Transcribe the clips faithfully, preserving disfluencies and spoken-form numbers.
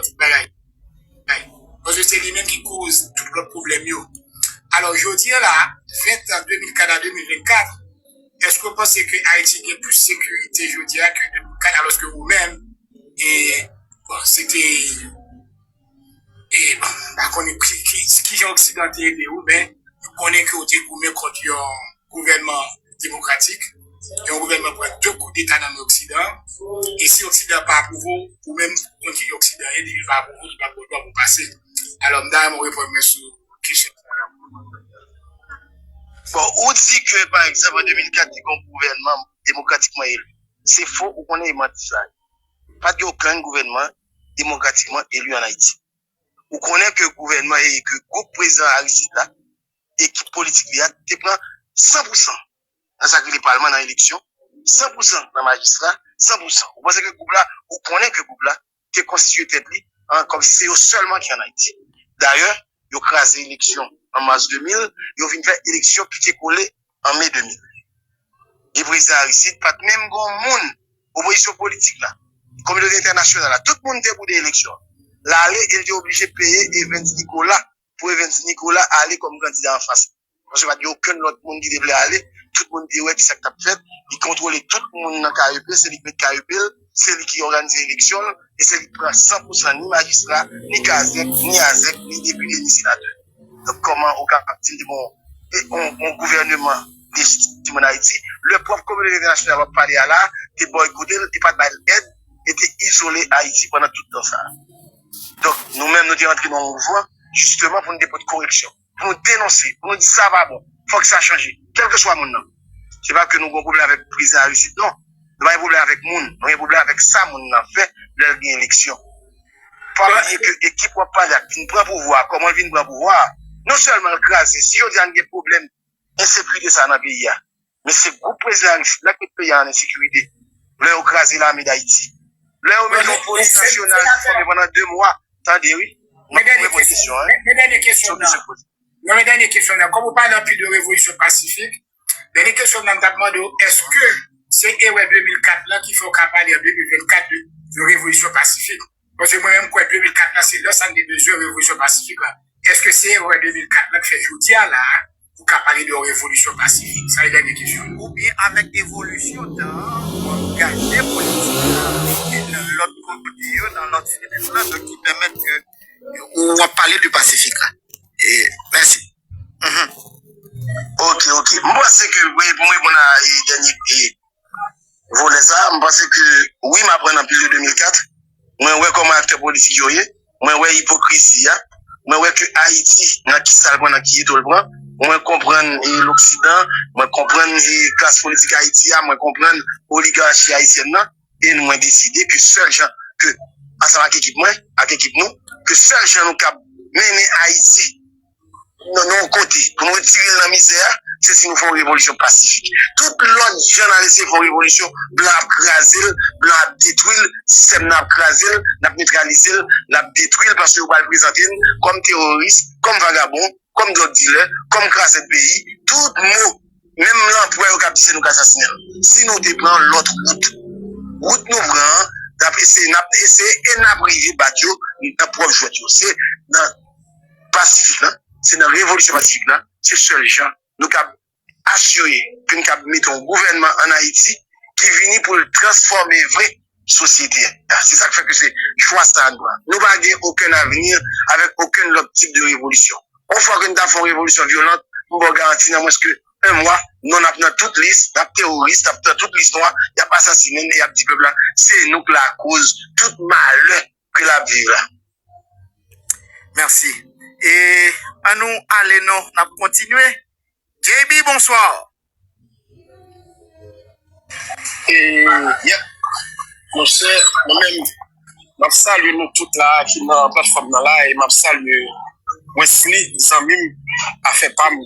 tout bagay. Paske se li menm ki koz tout lòt pwoblèm yo. Alò, jodi a la, ven tan de mil kat a de mil vennkat, èske w panse ke Ayiti gen plis sekirite jodi a ke de mil kat, alòske ou menm, e, bon, se te, e, bon, m pa konnen ki, ki, ki jan Oksidan te ede ou, men nou konnen ke w te goumen kont yon gouvènman demokratik, yon gouvènman pran de koudeta nan men Oksidan, e si Oksidan pa apwouve w, ou menm, konn ki Oksidan ye, depi l pa apwouve w, li pa gen dwa pou pase. Alò, m ta renmen w reponn mwen sou kesyon sa a. Bon, ou di ke, pa egzanp, an de mil kat, te gen yon gouvènman demokratikman eli. Se fo, ou konnen e manti sa ye. Pa t gen okenn gouvènman demokratikman eli ann Ayiti. Ou konnen ke gouvènman e ke gwoup prezidan Aristide la, ekip politik li a, te pran san pou san nan sa k rele palman, nan eleksyon, san pou san nan majistra, san pou san. Ou panse ke gwoup la, ou konnen ke gwoup la te konstitye tèt li an, kòmsi se yo sèlman ki ann Ayiti. Dayè, yo kraze eleksyon an mas de mil, yo vin fè eleksyon pike kole an me de mil. E prezidan Aristide pa t menm gen yon moun opozisyon politik la, kominote entènasyonal la, tout moun te boude eleksyon an. L ale e l te oblije peye Evens Nicolas pou Evens Nicolas ale kòm kandida anfas. Paske pa t gen okenn lòt moun ki te vle ale. Tout moun te wè ki sa k t ap fèt. Li kontwole tout moun nan K E P, se li k met K E P l, se li ki òganize eleksyon l, e se li k pran san pou san ni majistra, ni kazèk, ni azèk, ni depite, ni senatè. Donk, kòman ou kapab di m te gen yon, yon, yon gouvèneman lejitim ann Ayiti, lè pwòp kominote entènasyonal w ap pale a la, te bòykote l, te pa t bay l èd, e te izole Ayiti pandan tout tan sa a? Donk, nou menm, nou te rantre nan yon mouvman, jisteman, pou nou te pote koreksyon, pou nou denonse, pou nou di sa pa bon, fòk sa chanje, kèlkeswa moun nan. Se pa ke nou gen yon pwoblèm avèk prezidan Aristide, non. Nou pa gen pwoblèm avèk moun, nou gen pwoblèm avèk sa moun nan fè lè l gen eleksyon. Pa bliye ke ekip w ap pale a k vin pran pouvwa a, kòman l vin pran pouvwa a, non sèlman l kraze, si jodi a n gen pwoblèm ensekirite sa a nan peyi a, men se gwoup prezidan Aristide la k met peyi a an ensekirite. Lè yo kraze Lame Dayiti, lè yo mete yon polis nasyonal ki fòme pandan de mwa, tande wi, mwen reponn kesyon an, wi. Yon dènye kesyon nan, kòm ou pale anpil de revolisyon pasifik, dènye kesyon nan, m t ap mande w, èske se erè de mil kat lan ki fè w ka pale an de mil vennkat de, de revolisyon pasifik? Paske mwen menm, m kwè de mil kat lan, se lè sa n te bezwen revolisyon pasifik la. Èske se erè de mil kat lan k fè jodi a la a, ou ka pale de yon revolisyon pasifik? Sa se dènye kesyon. Oubyen avèk evolisyon tan an, ou angaje politik la, e nan lòt kote yo, nan lòt semèn lan, donk ki pèmèt ke ou ap pale de pasifik la. E, mèsi. Ok, ok. M panse ke, wi, pou m reponn a e, dènye e, volè sa a, m panse ke, wi, m aprann anpil de de mil kat. Mwen wè kòman aktè politik yo ye. Mwen wè ipokrizi a. Mwen wè ke Ayiti, nan ki sa l pran, nan ki eto l pran. Mwen konprann e, Loksidan. Mwen konprann e, klas politik Ayiti a. Mwen konprann oligachi ayisyèn nan. E mwen deside ke sèl jan ke, ansanm ak ekip mwen, ak ekip nou, ke sèl jan nou kab mennen Ayiti nan, nan yon kote, pou nou retire l nan mizè a, se si nou fè yon revolisyon pasifik. Tout lòt jan n al eseye fè yon revolisyon, blan ap kraze l, blan ap detwi l, sistèm nan ap kraze l, n ap netralize l, l ap detwi l, paske yo pral prezante n kòm teworis, kòm vagabon, kòm dwòg dilè, kòm krazèd peyi, tout mo, menm lanpwè yo k ap di se nou k asasinen l. Si nou te pran lòt wout, wout nou pran an, n ap eseye, n ap eseye e n ap rive bat yo nan pwòp jwèt yo. Se nan pasifik lan, se nan revolisyon pasifik lan, se sèl jan nou kab asire ke n kab mete yon gouvènman ann Ayiti ki vini pou l transfòme vre sosyete a. Se sa k fè ke se chwa sa a n pran. Nou pa gen okenn avni avèk okenn lòt tip de revolisyon. Yon fwa ke n ta fè yon revolisyon vyolan, m ba w garanti nan mwens ke yon mwa, non n ap nan tout lis, n ap teworis, n ap nan tout lis nwa, y ap asasinen n e y ap di pèp la, se nou k lakoz tout malè ke l ap viv la. Mèsi. E ann nou ale non, n ap kontinye. J B, bonswa. E, yep. Monchè, mwen menm, m ap salye nou tout la ki nan platfòm nan la, e m ap salye Wesley, zanmi m, afè pa m.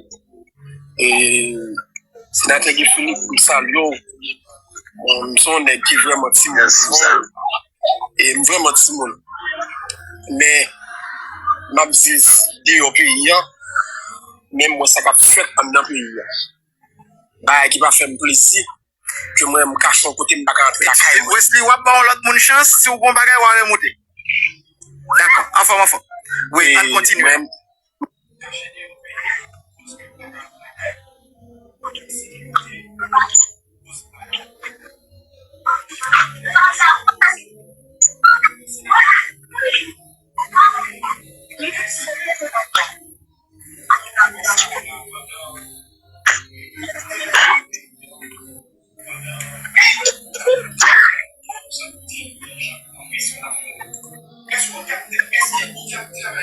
E, Senatè Guy Philippe, m salye w. Bon, m se yon nèg ki vrèman timoun. E m vrèman timoun. Men, m ap viv deyò peyi a, men m wè sa k ap fèt anndan peyi a. Bagay ki pa fè m plezi, ke mwen, m kache yon kote, m pa ka antre lakay mwen. Wesley, w ap ba yon lòt moun chans, si w gen yon bagay, w a remonte. Anfòm, anfòm. Wi, ann kontinye.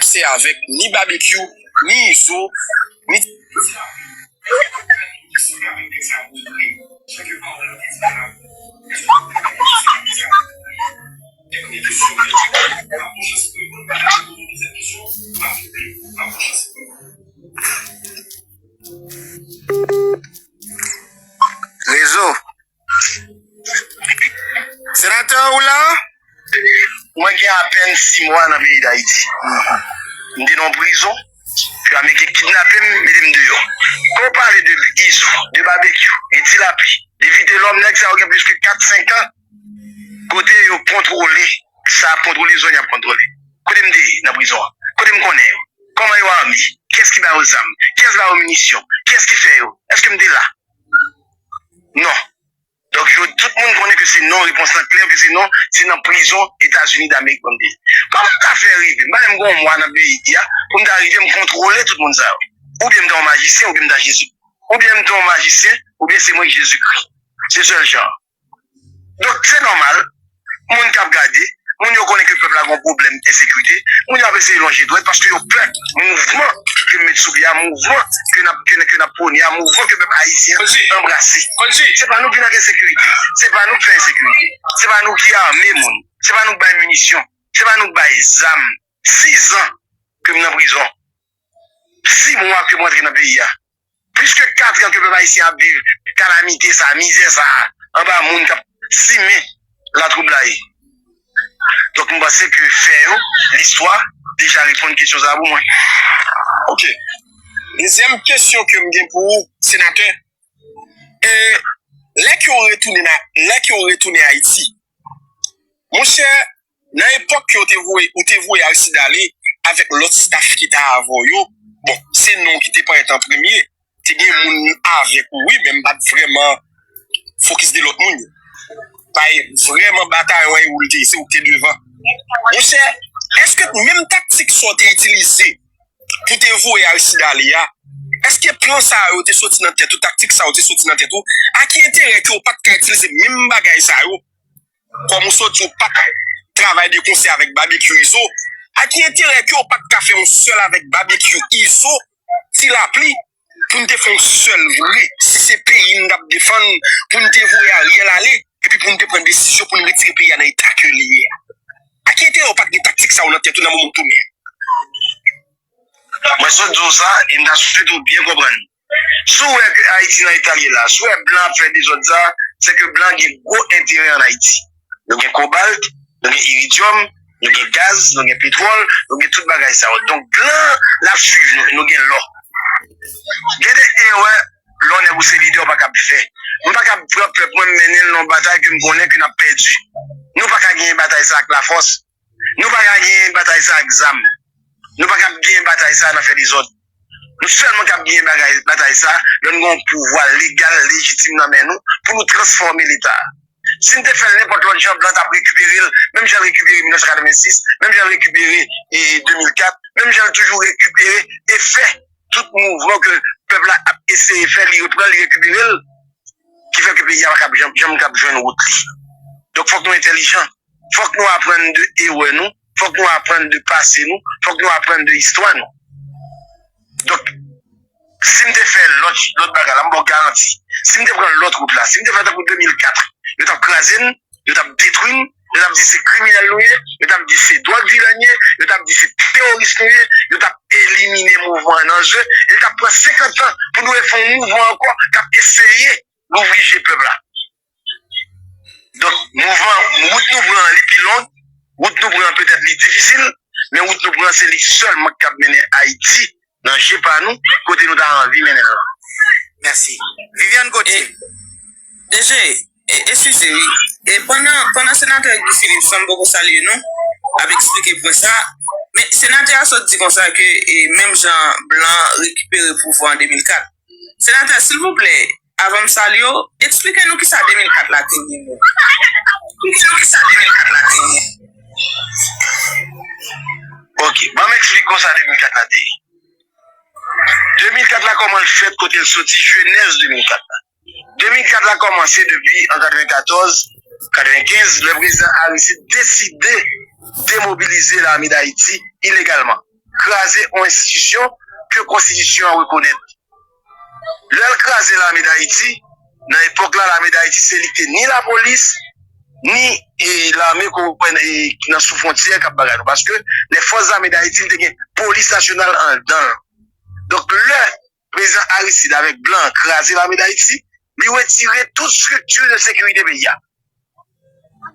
Se avèk ni Babekyou, ni Izo, ni Rezo. Senatè, ou la? Mwen gen apèn sis mwa nan peyi Dayiti. M te nan prizon, ke Ameriken kidnape m, mete m deyò. Kan w pale de Izo, de Babekyou, de Ti Lapli, de Vitelòm, nèg sa yo gen plis ke kat, senk an, kote yo kontwole sa y ap kontwole, zòn y ap kontwole. Kote m te ye nan prizon an? Kote m konnen yo? Kòman yo ame? Kiyès ki ba yo zam? Kiyès ba yo minisyon? Kiyès ki fè yo? Èske m te la? Non. Donk, yo, tout moun konnen ke se non, repons lan klè, ke se non, se nan prizon Etazini Damerik pou m te ye. Kòman m ta fè rive? M pa menm gen yon mwa nan peyi a, pou m ta rive, m kontwole tout moun sa yo. Oubyen m ta yon majisyen, oubyen m ta Jezi. Oubyen m ta yon majisyen, oubyen se mwen k Jezikri. Se sèl jan. Donk, se nòmal, moun k ap gade, moun yo konnen ke pèp la gen yon pwoblèm ensekirite, moun yo ap eseye lonje dwèt paske yo pè mouvman ke m met sou pye a, mouvman ke n ap, ke, ke n ap pwone a, mouvman ke pèp ayisyen an anbrase. Se pa nou ki nan ensekirite, se pa nou ki fè ensekirite, se pa nou ki ame moun, se pa nou k bay minisyon, se pa nou k bay zam. Sis an ke m nan prizon, sis mwa ke m rantre nan peyi a. Plis ke kat an ke pèp ayisyen ap viv kalamite sa, mizè sa, anba moun k ap simen latwoublay. Donk, m panse ke fè yo, listwa, deja reponn kesyon sa a pou mwen. Ok. Dezyèm kesyon ke m gen pou ou, senatè, e, lè ke w retounen a, lè ke w retounen Ayiti, monchè, nan epòk ke w te voye, ou te voye Aristide ale avèk lòt staff ki te avan w yo, bon, se non ki te parèt an premye, te gen moun avèk ou, wi, men m pa t vrèman fokis de lòt moun yo. Pa vrèman batay an, e ou l te, se ou k te devan. Monchè, èske menm taktik sa w te itilize pou te voye Aristide ale a, èske plan sa yo te soti nan tèt ou, taktik sa yo te soti nan tèt ou? A ki enterè ke w pa t ka itilize menm bagay sa yo? Kòm ou sot di w pa t travay de konsè avèk Babekyou Izo, a ki enterè ke w pa t ka fè yon sèl avèk Babekyou Izo, Ti Lapli, pou n te fè yon sèl vre, si se peyi n t ap defann, pou n te voye Ariel ale, epi pou n te pran desizyon pou n retire peyi a nan eta ke li ye a? A ki enterè w pa t gen taktik sa yo nan tèt ou nan moman w tounen an? Mwen sot di w sa, e m ta swete w byen konprann. Si w wè ke Ayiti nan eta l ye la, si w wè blan ap fè dezòd sa, se ke blan gen gwo enterè ann Ayiti. Nou gen kobalt, nou gen iridyòm, nou gen gaz, nou gen petwòl, nou gen tout bagay sa yo. Donk, blan l ap swiv nou, nou gen lò. Gen de erè lè w nèg ou se lidè w pa kab fè. M pa kab pran pèp mwen, m mennen l nan yon batay ke m konnen ke n ap pèdi. Nou pa ka genyen batay sa ak lafòs. Nou pa ka genyen batay sa ak zam. Nou pa ka genyen batay sa nan fè dezòd. Nou sèlman kab genyen bagay, batay sa lè n gen yon pouvwa legal, lejitim nan men nou pou nou transfòme Leta a. Si n te fè l nenpòt lòt jan, blan t ap rekipere l, menm jan l rekipere mil nèf san katrevensis, menm jan l rekipere, e, de mil kat, menm jan l toujou rekipere e fè tout mouvman ke pèp la ap eseye fè, li reprann, li rekipere l, ki fè ke peyi a pa kab janm, janm kab jwenn wout li. Donk, fòk nou entèlijan. Fòk nou aprann de erè nou, fòk nou aprann de pase nou, fòk nou aprann de istwa nou. Donk, si m te fè lòt, lòt bagay la, m ba w garanti, si m te pran lòt wout la, si m te fè tankou de mil kat, yo t ap kraze n, yo t ap detwi n, yo t ap di se kriminèl nou ye, yo t ap di se dwòg dilè n ye, yo t ap di se teworis nou ye, yo t ap elimine mouvman an nan je, e l t ap pran senkant an pou nou refè yon mouvman ankò k ap eseye louvri je pèp la. Donk, mouvman, wout nou pran an, li pi long, wout nou pran an, petèt li difisil, men wout nou pran an, se li sèlman k kab mennen Ayiti nan je pa nou, kote nou ta anvi mennen l lan. Mèsi. Viviane Gauthier. E, D G, e, eskize, wi. E pandan, pandan senatè Guy Philippe, san m poko salye nou, ap eksplike pwen sa, Men, senatè a sot di konsa ke, e, menm jan blan rekipere pouvwa an de mil kat. Senatè, silvouplè, avan m salye w, eksplike nou kisa de mil kat la te ye menm. Eksplike nou kisa de mil kat la te ye. Ok, ban m eksplike konsa de mil kat la te ye. De mil kat la, kòman l fèt, kote l soti, jenèz de mil kat la. De mil kat la kòmanse depi an katrevenkatòz, katrevenkenz, lè prezidan Aristide deside demobilize Lame Dayiti ilegalman, kraze yon enstitisyon ke konstitisyon an rekonèt. Lè l kraze Lame Dayiti, nan epòk la, Lame Dayiti se li ki te ni lapolis, ni, e, lame ko-, e, ki nan sou fwontyè k ap bagay nou. Paske lè fòs zame Dayiti, li te gen polis nasyonal anndan l. Donk, lè prezidan Aristide avèk blan an kraze Lame Dayiti, li retire tout estrikti de sekirite peyi a.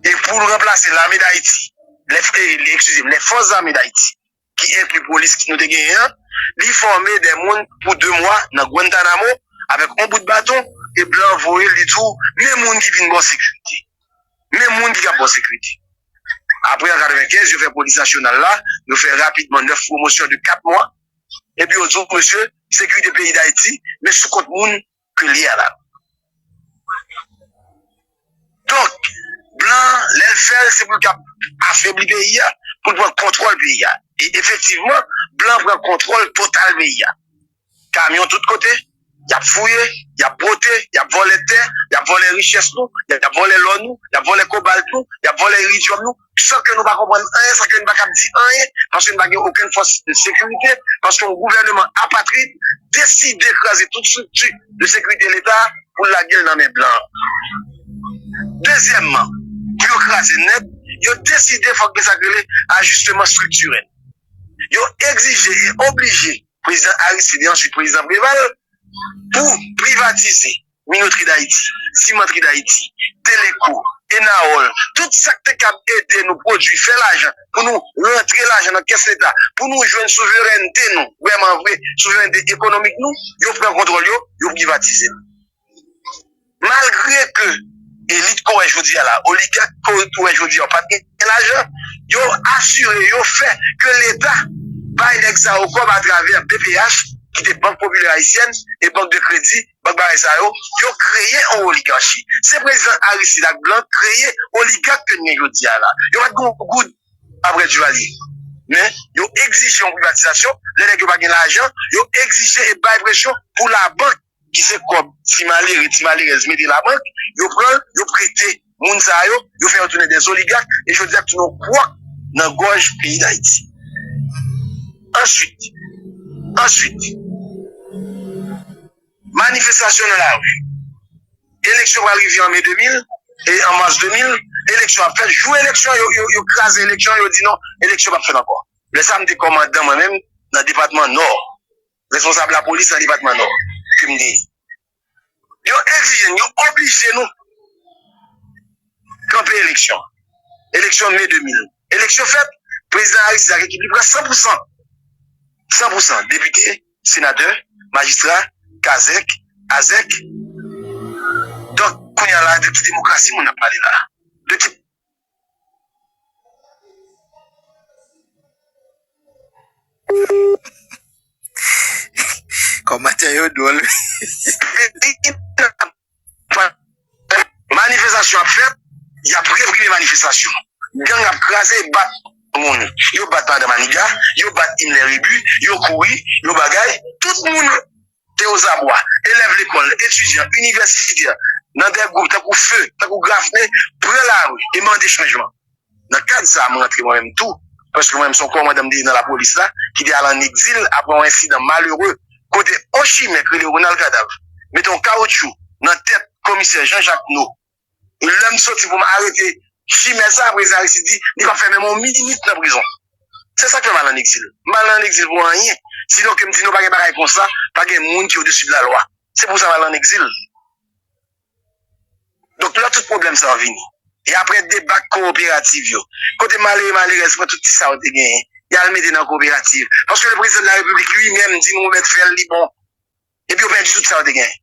E pou l ranplase Lame Dayiti, lè, e, eskize m, lè fòs zame Dayiti, ki enkli polis ki nou te genyen an, li fòme de moun pou de mwa nan Guantanamo avèk yon bout baton, e blan voye l, li di w, men moun ki vin ba w sekirite. Men moun ki ap ba w sekirite. Apre, an katrevenkenz, yo fè polis nasyonal la, yo fè rapidman nèf pwomosyon de kat mwa, epi yo di w, mesye, sekirite peyi Dayiti, men sou kont moun ke li a la. Donk, blan, lè l fè l, se pou l ka afebli peyi a, pou l pran kontwòl peyi a. E efektivman, blan pran kontwòl total peyi a. Kamyon tout kote, y ap fouye, y ap bwote, y ap vòlè tè, y ap vòlè richès nou, y ap vòlè lò nou, y ap vòlè kobalt nou, y ap vòlè iridyòm nou, san ke nou pa konprann anyen, san ke nou pa kab di anyen, paske nou pa gen okenn fòs de sekirite, paske yon gouvèneman apatrid deside kraze tout estrikti de sekirite Leta pou l lage l nan men blan. Dezyèmman, pou yo kraze nèt, yo deside fòk gen sa k rele ajisteman estriktirèl. Yo egzije e oblije prezidan Aristide e answit prezidan Preval pou privatize Minotri Dayiti, Simantri Dayiti, Teleko, Enaol, tout sa k te kab ede nou pwodui, fè lajan, pou nou rantre lajan nan kès Leta, pou nou jwenn souverènte nou, vrèman vre, souverènte ekonomik nou, yo pran kontwòl yo, yo privatize l. Malgre ke elit ke w wè jodi a la, oligak ke w wè jodi a, yo pa t gen lajan, yo asire, yo fè ke Leta bay nèg sa yo kòb atravè B P H, ki te Bank Popilè Ayisyèn, e Bank de Kredi, bank bagay sa yo, yo kreye yon oligachi. Se prezidan Aristide ak blan kreye oligak ke n gen jodi a la. Yo pa t gen yon goud apre Duvalier. Men, yo egzije yon privatizasyon, lè nèg yo pa gen lajan, yo egzije e bay presyon pou labank ki se kòb ti malere, ti malerèz mete labank, yo pran l, yo prete moun sa yo, yo fè yo tounen dè oligak, e jodi a tounen yon kwòk nan gòj peyi Dayiti. Answit, answit, manifestasyon nan lari. Eleksyon pral rive an me de mil, e an mas de mil, eleksyon ap fèt. Jou eleksyon, yo, yo, yo kraze eleksyon, yo di non, eleksyon p ap fèt ankò. Lè sa a, m te kòmandan mwen menm nan depatman Nò. Responsab lapolis nan depatman Nò ke m te ye. Yo egzije n, yo oblije nou kanpe eleksyon. Eleksyon me de mil. Eleksyon fèt, prezidan Aristide ak ekip li pran san pou san. San pou san. Depite, senatè, majistra, kazèk, azèk. Donk, kounye a la, de ki demokrasi moun ap pale la? De ki Kòmantè yo dwòl. Manifestasyon ap fèt, y ap reprime manifestasyon. Gang ap kraze, bat moun. Yo bat madan Maniga, yo bat Imler Rebu, yo kouri, yo bagay. Tout moun te ozabwa, elèv lekòl, etidyan, inivèsitè, nan de gwoup tankou Feu, tankou Grafne, pran lari e mande chanjman. Nan kad sa a, m rantre mwen menm tou, paske mwen menm se yon kòmandan m te ye nan lapolis la, ki te al ann egzil apre yon ensidan malere, kote yon chimè k rele Ronald Kadav mete yon kawoutchou nan tèt komisè Jean Jacques No. E lè m soti pou m arete chimè sa, prezidan Aristide di, li p ap fè menm yon minit nan prizon. Se sa k fè m al ann egzil. M pa al ann egzil pou anyen. Sinon ke m di nou pa gen bagay konsa, pa gen moun ki odesi de lalwa. Se pou sa m al ann egzil. Donk, lè tout pwoblèm sa yo vini, e apre debak kowoperativ yo, kote malere, malerèz pran tout ti sa yo te genyen, y al mete nan kowoperativ. Paske le prezidan de la repiblik li menm di nou mèt fè l, li bon. Epi yo pèdi tout sa yo te genyen.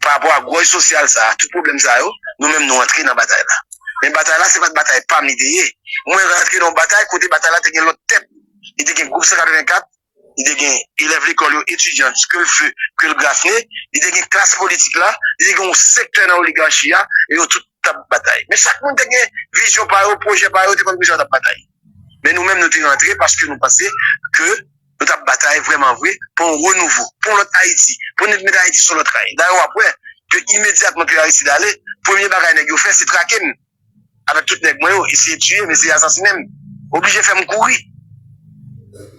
Pa rapò a gwòj sosyal sa a, tout pwoblèm sa yo, nou menm nou antre nan batay la. Men batay la, se pa t batay pa m li te ye. Mwen rantre nan yon batay kote batay la katrevenkat, li te gen elèv lekòl yo, etidyan, ke l feu, ke l grafne, li te gen klas politik la, li te gen yon sektè nan oligachi a, e yo tout t ap batay. Men chak moun te gen vizyon pa yo, pwojè pa yo, te konn pou sa yo t ap batay. Men nou menm, nou te rantre paske nou panse ke nou t ap batay vrèman vre pou yon renouvo, pou yon lòt Ayiti, pou nou met Ayiti sou lòt ray. Dayè, w ap wè ke imedyatman ke Aristide ale, premye bagay nèg yo fè, se trake m. Avèk tout nèg mwen yo, eseye tiye m, eseye asasinen m. Oblije fè m kouri.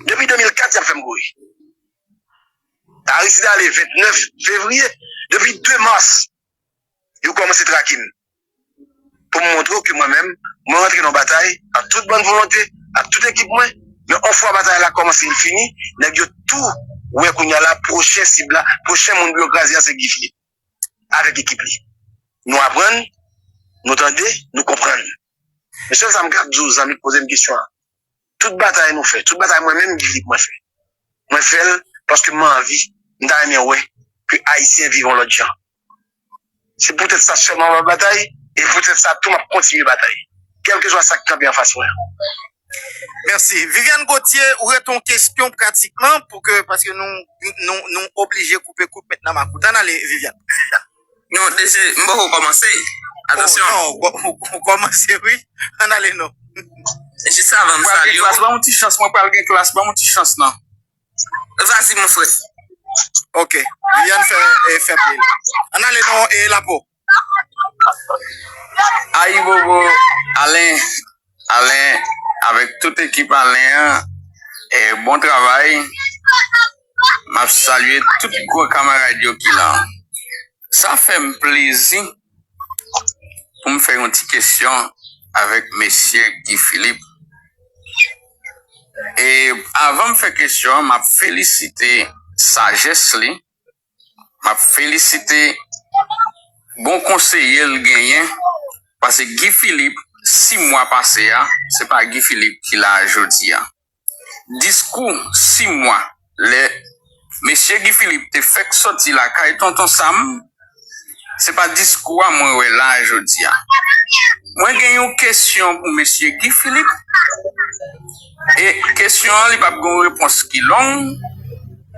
Depi de mil kat, y ap fè m kouri. Aristide ale vennèf fevriye. Depi de mas, yo kòmanse trake m. Pou m montre w ke mwen menm, mwen rantre nan batay ak tout bòn volonte, ak tout ekip mwen. Men yon fwa batay la kòmanse, l fini, nèg yo tou wè kounye a la, pwochen sib la, pwochen moun pou yo kraze a, se Guy Philippe avèk ekip li. Nou aprann, nou tande, nou konprann. Men sèl sa m ka di w, zanmi k poze m kesyon an, tout batay nou fè, tout batay mwen menm, Guy Philippe, mwen fè. Mwen fè l paske m anvi, m ta renmen wè ke Ayisyen viv yon lòt jan. Se poutèt sa sèlman m ap batay, e poutèt sa tou m ap kontinye batay. Kèlkeswa sa k kanpe anfas mwen. Mèsi. Viviane Gauthier, ou rete yon kesyon pratikman pou ke, paske nou, nou, nou oblije koupe kout met nan makout. Ann ale, Viviane. Non, deje, m poko kòmanse. Atansyon. Oh, non, ou kòmanse, wi. Ann ale, non. Jis avan m salye w. Mwen pral gen klas, ban m yon ti chans, mwen pral gen klas, ban m yon ti chans, non. Vas-y, mon frère. Ok. Viviane fè, e, fè pye. Ann ale, non, e, Lapo. Ayibobo, Alen, Alen, avèk tout ekip Alen an, e, bon travay. M ap salye tout gwo kamarad yo ki la. Sa fè m plezi pou m fè yon ti kesyon avèk mesye Guy Philippe. E avan m fè kesyon an, m ap felisite sajès li, m ap felisite bon konseye l genyen, paske Guy Philippe, sis mwa pase a, se pa Guy Philippe ki la a jodi a. Diskou sis mwa lè mesye Guy Philippe te fèk sòti lakay Tonton Sam, se pa diskou a mwen wè la a jodi a. Mwen gen yon kesyon pou mesye Guy Philippe. E kesyon an, li p ap gen yon repons ki long.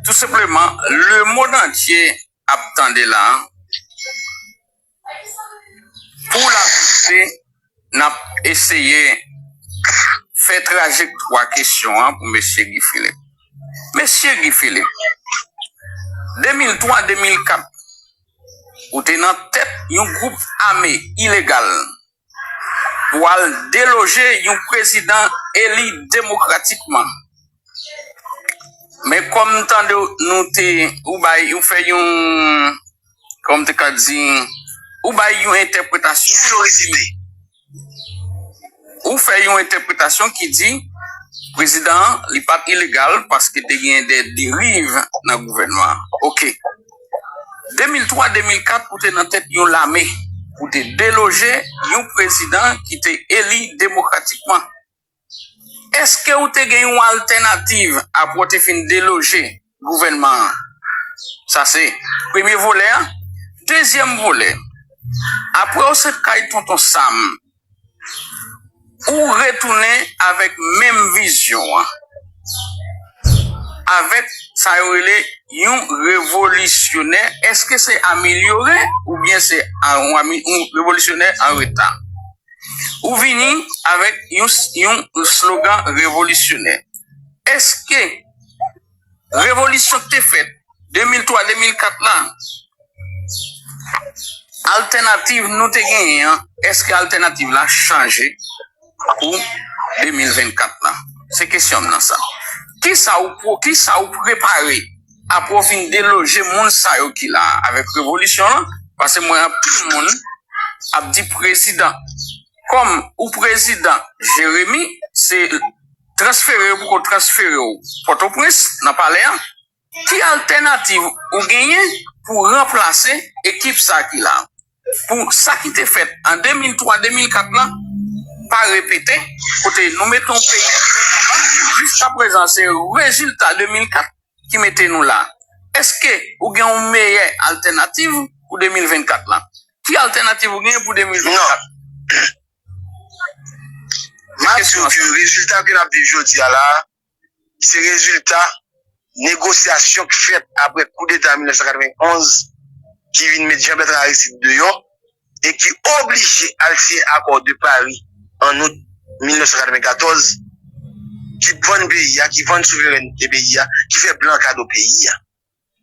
Tou senpleman, lemonn antye ap tande la a. Pou laverite, n ap eseye fè trajektwa kesyon an pou mesye Guy Philippe. Mesye Guy Philippe, de mil twa de mil kat, ou te nan tèt yon gwoup ame ilegal pou al deloje yon prezidan eli demokratikman. Men kòm tande nou te, ou bay, ou fè yon, kòm te ka di, ou bay yon entèpretasyon. Istorisite. Ou fè yon entèpretasyon ki di prezidan an, li pa t ilegal paske te gen de deriv nan gouvènman an. Oke. De mil twa de mil kat, ou te nan tèt yon lame pou te deloje yon prezidan ki te eli demokratikman. Èske ou te gen yon altènativ apre w te fin deloje gouvènman an? Sa se premye volè a. Dezyèm volè, apre w sot kay Tonton Sam, ou retounen avèk menm vizyon an, avèk sa yo rele yon revolisyonè. Èske se amelyore oubyen se a- yon ame- yon revolisyonè an reta? Ou vini avèk yon, yon slogan revolisyonè. Èske revolisyon k te fèt de mil twa de mil kat la, altènativ nou te genyen an, èske altènativ la chanje pou de mil vennkat la? Se kesyon m nan sa. Kisa ou, kisa ou prepare apre w fin deloje moun sa yo ki la a avèk revolisyon an? Paske m wè anpil moun ap di prezidan. Kòm ou prezidan Jeremi, se transfere yo poko transfere w Pòtoprens nan palè a. Ki altènativ ou genyen pou ranplase ekip sa ki la? Pou sa ki te fèt an de mil twa de mil kat la pa repete, kote nou mete yon peyi jiskaprezan se rezilta de mil kat ki mete nou la. Èske ou gen yon meyè altènativ pou de mil vennkat la? Ki altènativ ou gen pou de mil vennkat? M ap di w ke rezilta ke n ap viv jodi a la, se rezilta negosyasyon k fèt apre koudeta mil nèf san katrevenn onz ki vin met Jean Bertrand Aristide deyò e ki oblije al siyen akò de Paris an out mil nèf san katrevenn katòz, ki vann peyi a, ki vann souverènte peyi a, ki fè blan kado peyi a.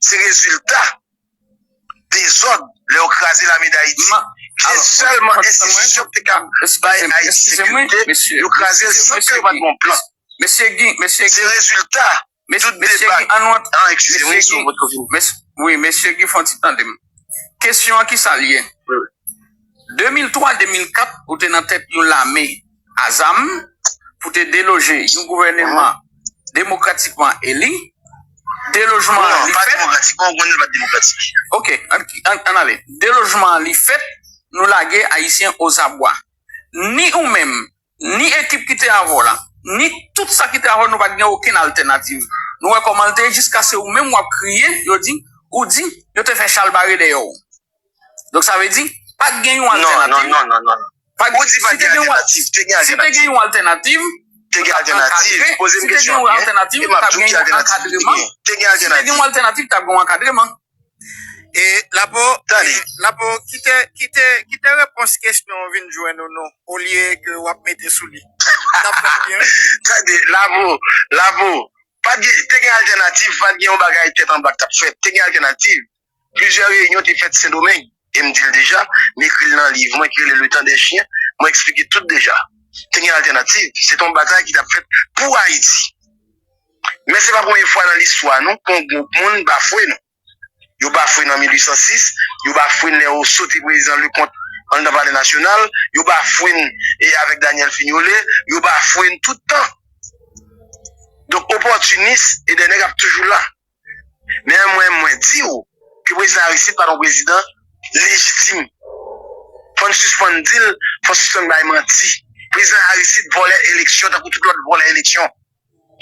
Se rezilta dezòd lè yo kraze lame Dayiti. Se sèlman enstitisyon ki te ka bay Ayiti sekirite, yo kraze l san ke yo pa t gen yon plan. Mesye Guy, mesye Guy. Se rezilta tout deba. Mesye Guy, an nou ant. Ah, eskize m, wi, sou vòt konfime. Wi, mesye Guy, fon ti tande m. Kesyon an, ki sa l ye? Wi, wi. De mil twa, de mil kat, ou te nan tèt yon lame a zam pou te deloje yon gouvèneman demokratikman eli. Delojman an, li fèt. Non, pa demokratikman, ou konnen l pa t demokratik. Ok, ann, ann, ann ale. Delojman an, li fèt, nou lage Ayisyen ozabwa. Ni ou menm, ni ekip ki te avè w la, ni tout sa ki te avè w, nou pa t gen okenn altènativ. Nou wè kòman l te ye, jiskaske ou menm w ap kriye, yo di, ou di, yo te fè chalbare dèyè w. Donk, sa vle di, pa t gen yon altènativ. Non, non, non, non, non. Pa t, ou di pa t gen altènativ. Te gen altènativ. Si te gen yon altènativ, te gen altènativ. Poze m kesyon an byen, e m ap di w ki altènativ ki te gen. Te gen altènativ. Si te gen yon altènativ, t ap gen yon ankadreman. E Lapo, Lapo, kite, kite, kite repons kesyon an vin jwenn ou non, olye ke w ap mete sou li. N ap fè l byen. Tande, Lapo, Lapo, pa t gen, te gen altènativ, pa t gen yon bagay tèt anba k t ap fèt. Te gen altènativ. Plizyè reyinyon te fèt Sendomeng, e m di l deja, m ekri l nan liv mwen ki rele Le temps des chiens, mwen eksplike tout deja. Te gen altènativ, se te yon batay ki t ap fèt pou Ayiti. Men se pa premye fwa nan listwa nou ke yon gwoup moun bafwe nou. Yo bafwe n an mil uit san sis, yo bafwe n lè yo sote prezidan Leconte anndan Palè Nasyonal, yo bafwe n e avèk Daniel Fignolé, yo bafwe n tout tan. Donk, opòtinis e dè nèg ap toujou la. Men mwen, mwen di w ke prezidan Aristide pa t yon prezidan lejitim. Fò n sispann di l, fò n sispann bay manti. Prezidan Aristide vòlè eleksyon tankou tout lòt vòlè eleksyon.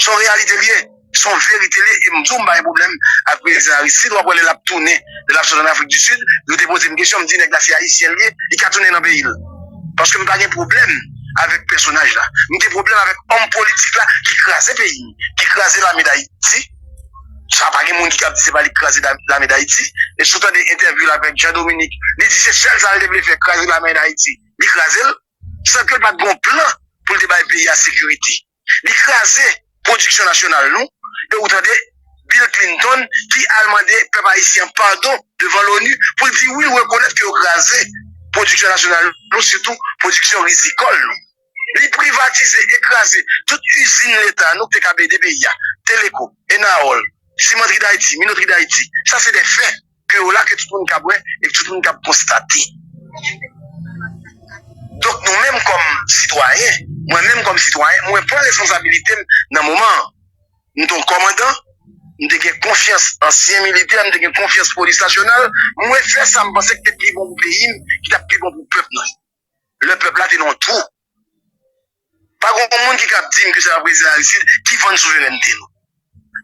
Se yon reyalite l ye, se yon verite l ye, e m di w m pa gen pwoblèm ak prezidan Aristide, w ap wè lè l ap tounen, lè l ap sot ann Afrik di Sid, yo te poze m kesyon, m di nèg la se ayisyen l ye, li ka tounen nan peyi l. Paske m pa gen pwoblèm avèk pèsonaj la. M gen pwoblèm avèk òm politik la ki kraze peyi m, ki kraze lame Dayiti. Sa pa gen moun ki kab di se pa li k kraze da- lame Dayiti. E si w tande entèvyou l avèk Jean Dominique, li di se sèl sa l te vle fè, kraze lame Dayiti. Li kraze l, san ke l pa t gen yon plan pou l te bay peyi a sekirite. Li kraze pwodiksyon nasyonal nou. E ou tande Bill Clinton ki al mande pèp ayisyen an padon devan l'ONU pou l di wi, l rekonèt ke yo kraze pwodiksyon nasyonal nou, sitou pwodiksyon rizikòl nou. Li privatize e kraze tout izin leta nou ki te kab ede peyi a. Teleco, Enaol, Simantri Dayiti, Minotri Dayiti. Sa se de fè ke yo la, ke tout moun kab wè e ke tout moun kab konstate. Donk, nou menm kòm sitwayen, mwen menm kòm sitwayen, mwen pran responsabilite m nan moman an. M te yon kòmandan, m te gen konfyans ansyen militè, m te gen konfyans polis nasyonal, mwen fè sa m panse ki te pi bon pou peyi m, ki t ap pi bon pou pèp mwen. Lè pèp la te nan yon twou. Pa gen yon moun ki kab di m ke se pa prezidan Aristide ki vann souverènte nou.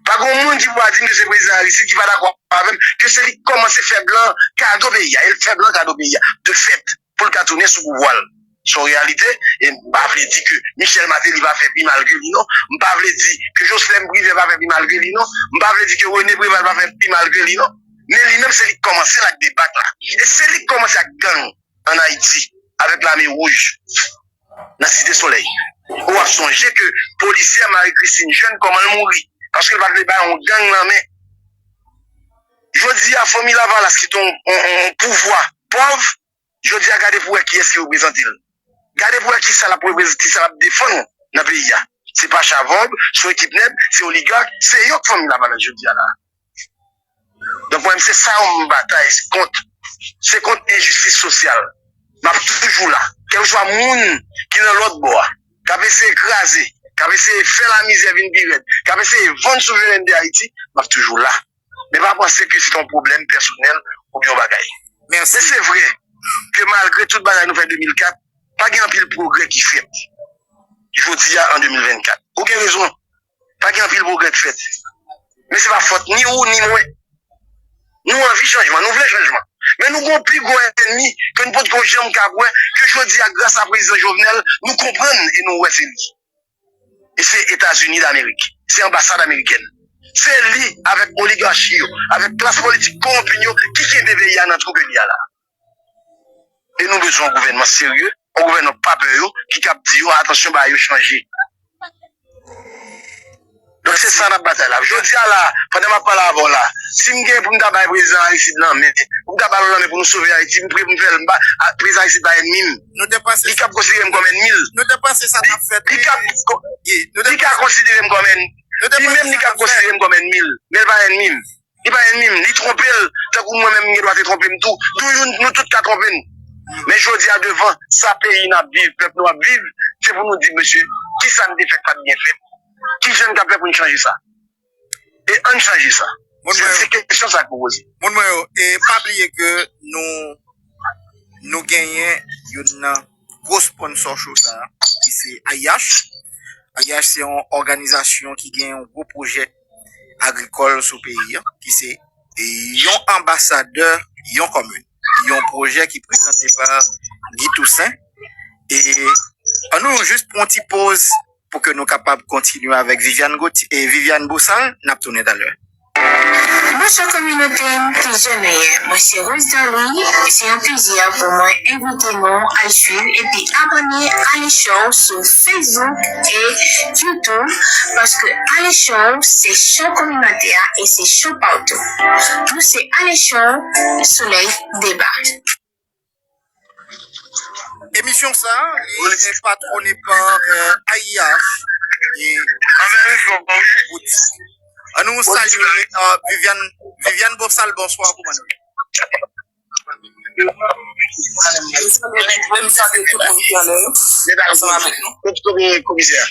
Pa gen yon moun ki pou pa di m ke se prezidan Aristide ki pa dakò avè m, ke se li k kòmanse fè blan kado peyi a, e l fè blan kado peyi a, de fèt, pou l ka tounen sou pouvwa l. Se yon reyalite, e m pa vle di ke Michel Martelly pa fè pi mal ke li non, m pa vle di ke Jocelerme Privert pa fè pi mal ke li non, m pa vle di ke René Préval pa fè pi mal ke li non, men li menm se li k kòmanse l ak debak la, e se li k kòmanse ak gang ann Ayiti avèk Lame Wouj nan Site Solèy. Ou ap sonje ke polisyè Marie Christine Jeune, kòman l mouri? Paske l pa t vle bay yon gang lanmen. Jodi a, Fanmi Lavalas ki te yon, yon, yon, yon pouvwa pòv, jodi a, gade pou wè kiyès ki reprezante l. Gade pou wè kisa l ap reprezante, kisa l ap defann nan peyi a. Se pa Chavòb, se yon ekip nèg, se oligak, se yo k Fanmi Lavalas jodi a la. Donk, mwen menm, se sa yon batay kont. Se kont enjistis sosyal. M ap toujou la. Kèlkeswa moun ki nan lòt bò a, k ap eseye kraze, k ap eseye fè lamizè vin pi rèd, k ap eseye vann souverènte Ayiti, m ap toujou la. Men pa panse ke se yon pwoblèm pèsonèl oubyen yon bagay. Men se vre ke malgre tout bagay nou fè de mil kat, pa gen anpil pwogrè ki fèt jodi a an de mil vennkat. Ou gen rezon. Pa gen anpil pwogrè k fèt. Men se pa fòt ni ou ni mwen. Nou anvi chanjman, nou vle chanjman. Men nou gen yon pi gwo ènmi ke nou potko janm kab wè, ke jodi a, gras a prezidan Jovenel, nou konprann e nou wè se li. E se Etazini Damerik. se anbasad amerikèn. Se li, avèk oligachi yo, avèk klas politik kowonpi yo, ki kenbe peyi a nan twou ke li a la. E nou bezwen yon gouvènman serye, yon gouvènman k pa pè yo, ki kab di yo, "Atansyon, bagay yo chanje." Donk, se sa n ap batay la. Jodi a la, pandan m ap pale avè w la, si m gen pou m ta bay prezidan Aristide lanmen, pou m ta ba l yon lanmen pou nou sove Ayiti, m prè pou m fè l. M pa, a, prezidan Aristide pa ènmi m. Nou te panse Li sa, kab konsidere m kòm ènmi l. Nou te panse sa t ap fèt, Li wi, kab wi. Ko- Guy. Nou te Li ka panse, konsidere m kòm ènmi. Nou te Li panse menm li sa t kab ap fèt. Konsidere m kòm ènmi l. Men l pa ènmi m. Li pa ènmi m. Li twonpe l. Tankou mwen menm, m gen dwa te twonpe m tou. Nou youn, nou tout ka twonpe n. Men jodi a, devan sa peyi n ap viv, pèp nou ap viv, se pou nou di, mesye, kisa n te fè k pa t byen fèt? Kijan n ka fè pou n chanje sa? E ann chanje sa. Moun Se, mwen yo, se kesyon sa k pou poze. Moun mwen yo, e pa bliye ke nou, nou genyen youn nan gwo sponsor show sa a, ki se A I H. A I H se yon òganizasyon ki gen yon gwo pwojè agrikòl sou peyi a, ki se yon anbasadè, yon kòmin. Yon pwojè ki prezante pa Guy Toussaint. E ann nou jis pran yon ti poz pou ke nou kapab kontinye avèk Viviane Gauthier, e Viviane Bosal, n ap tounen talè. Bonswa kominote m, kijan nou ye? Mwen se Rose Darly, e se yon plezi pou mwen envite nou al swiv epi abòne Ale Show sou Facebook e YouTube, paske Ale Show se show kominote a e se show pa w tou. Nou se Ale Show, solèy deba. Emisyon sa a, li, li patwone pa, euh, A I H e Boutik. Ann nou salye, euh, Viviane, Viviane Bosal, bonswa, kòman nou ye? M salye tout moun ki anlè yo, ansanm avèk nou. Kot komisè a?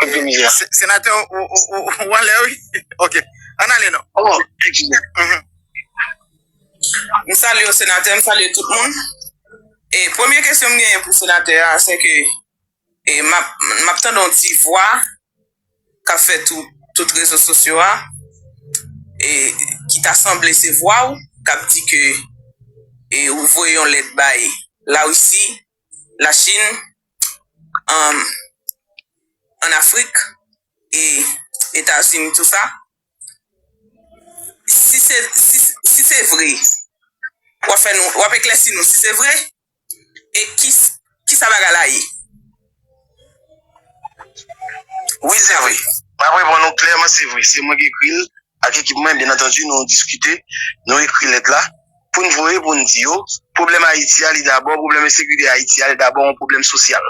Kot komisè a? Se-, senatè, ou, ou, ou, ou anlè, wi. Ok. Ann ale, non. Oh, eskize. Mhm. M salye w, senatè, m salye tout moun. E premye kesyon m genyen pou senatè a, se ke, e m ap, m ap tande yon ti vwa k ap fè tout, tout rezo sosyo a, e ki ta sanble se vwa w, k ap di ke, e ou voye yon lèt bay Larisi, Lachin, ann, ann Afrik, e Etazini, tou sa. Si se, si, si se vre, w ap fè nou, w ap eklèsi nou si se vre, e ki, kisa bagay la ye? Wi, se vre. M ap reponn ou klèman, se vre. Se mwen ki ekri l ak ekip mwen, byen antandi, nou diskite, nou ekri lèt la, pou n voye, pou n di yo, pwoblèm Ayiti a, li dabò, pwoblèm ensekirite Ayiti a, li dabò yon pwoblèm sosyal.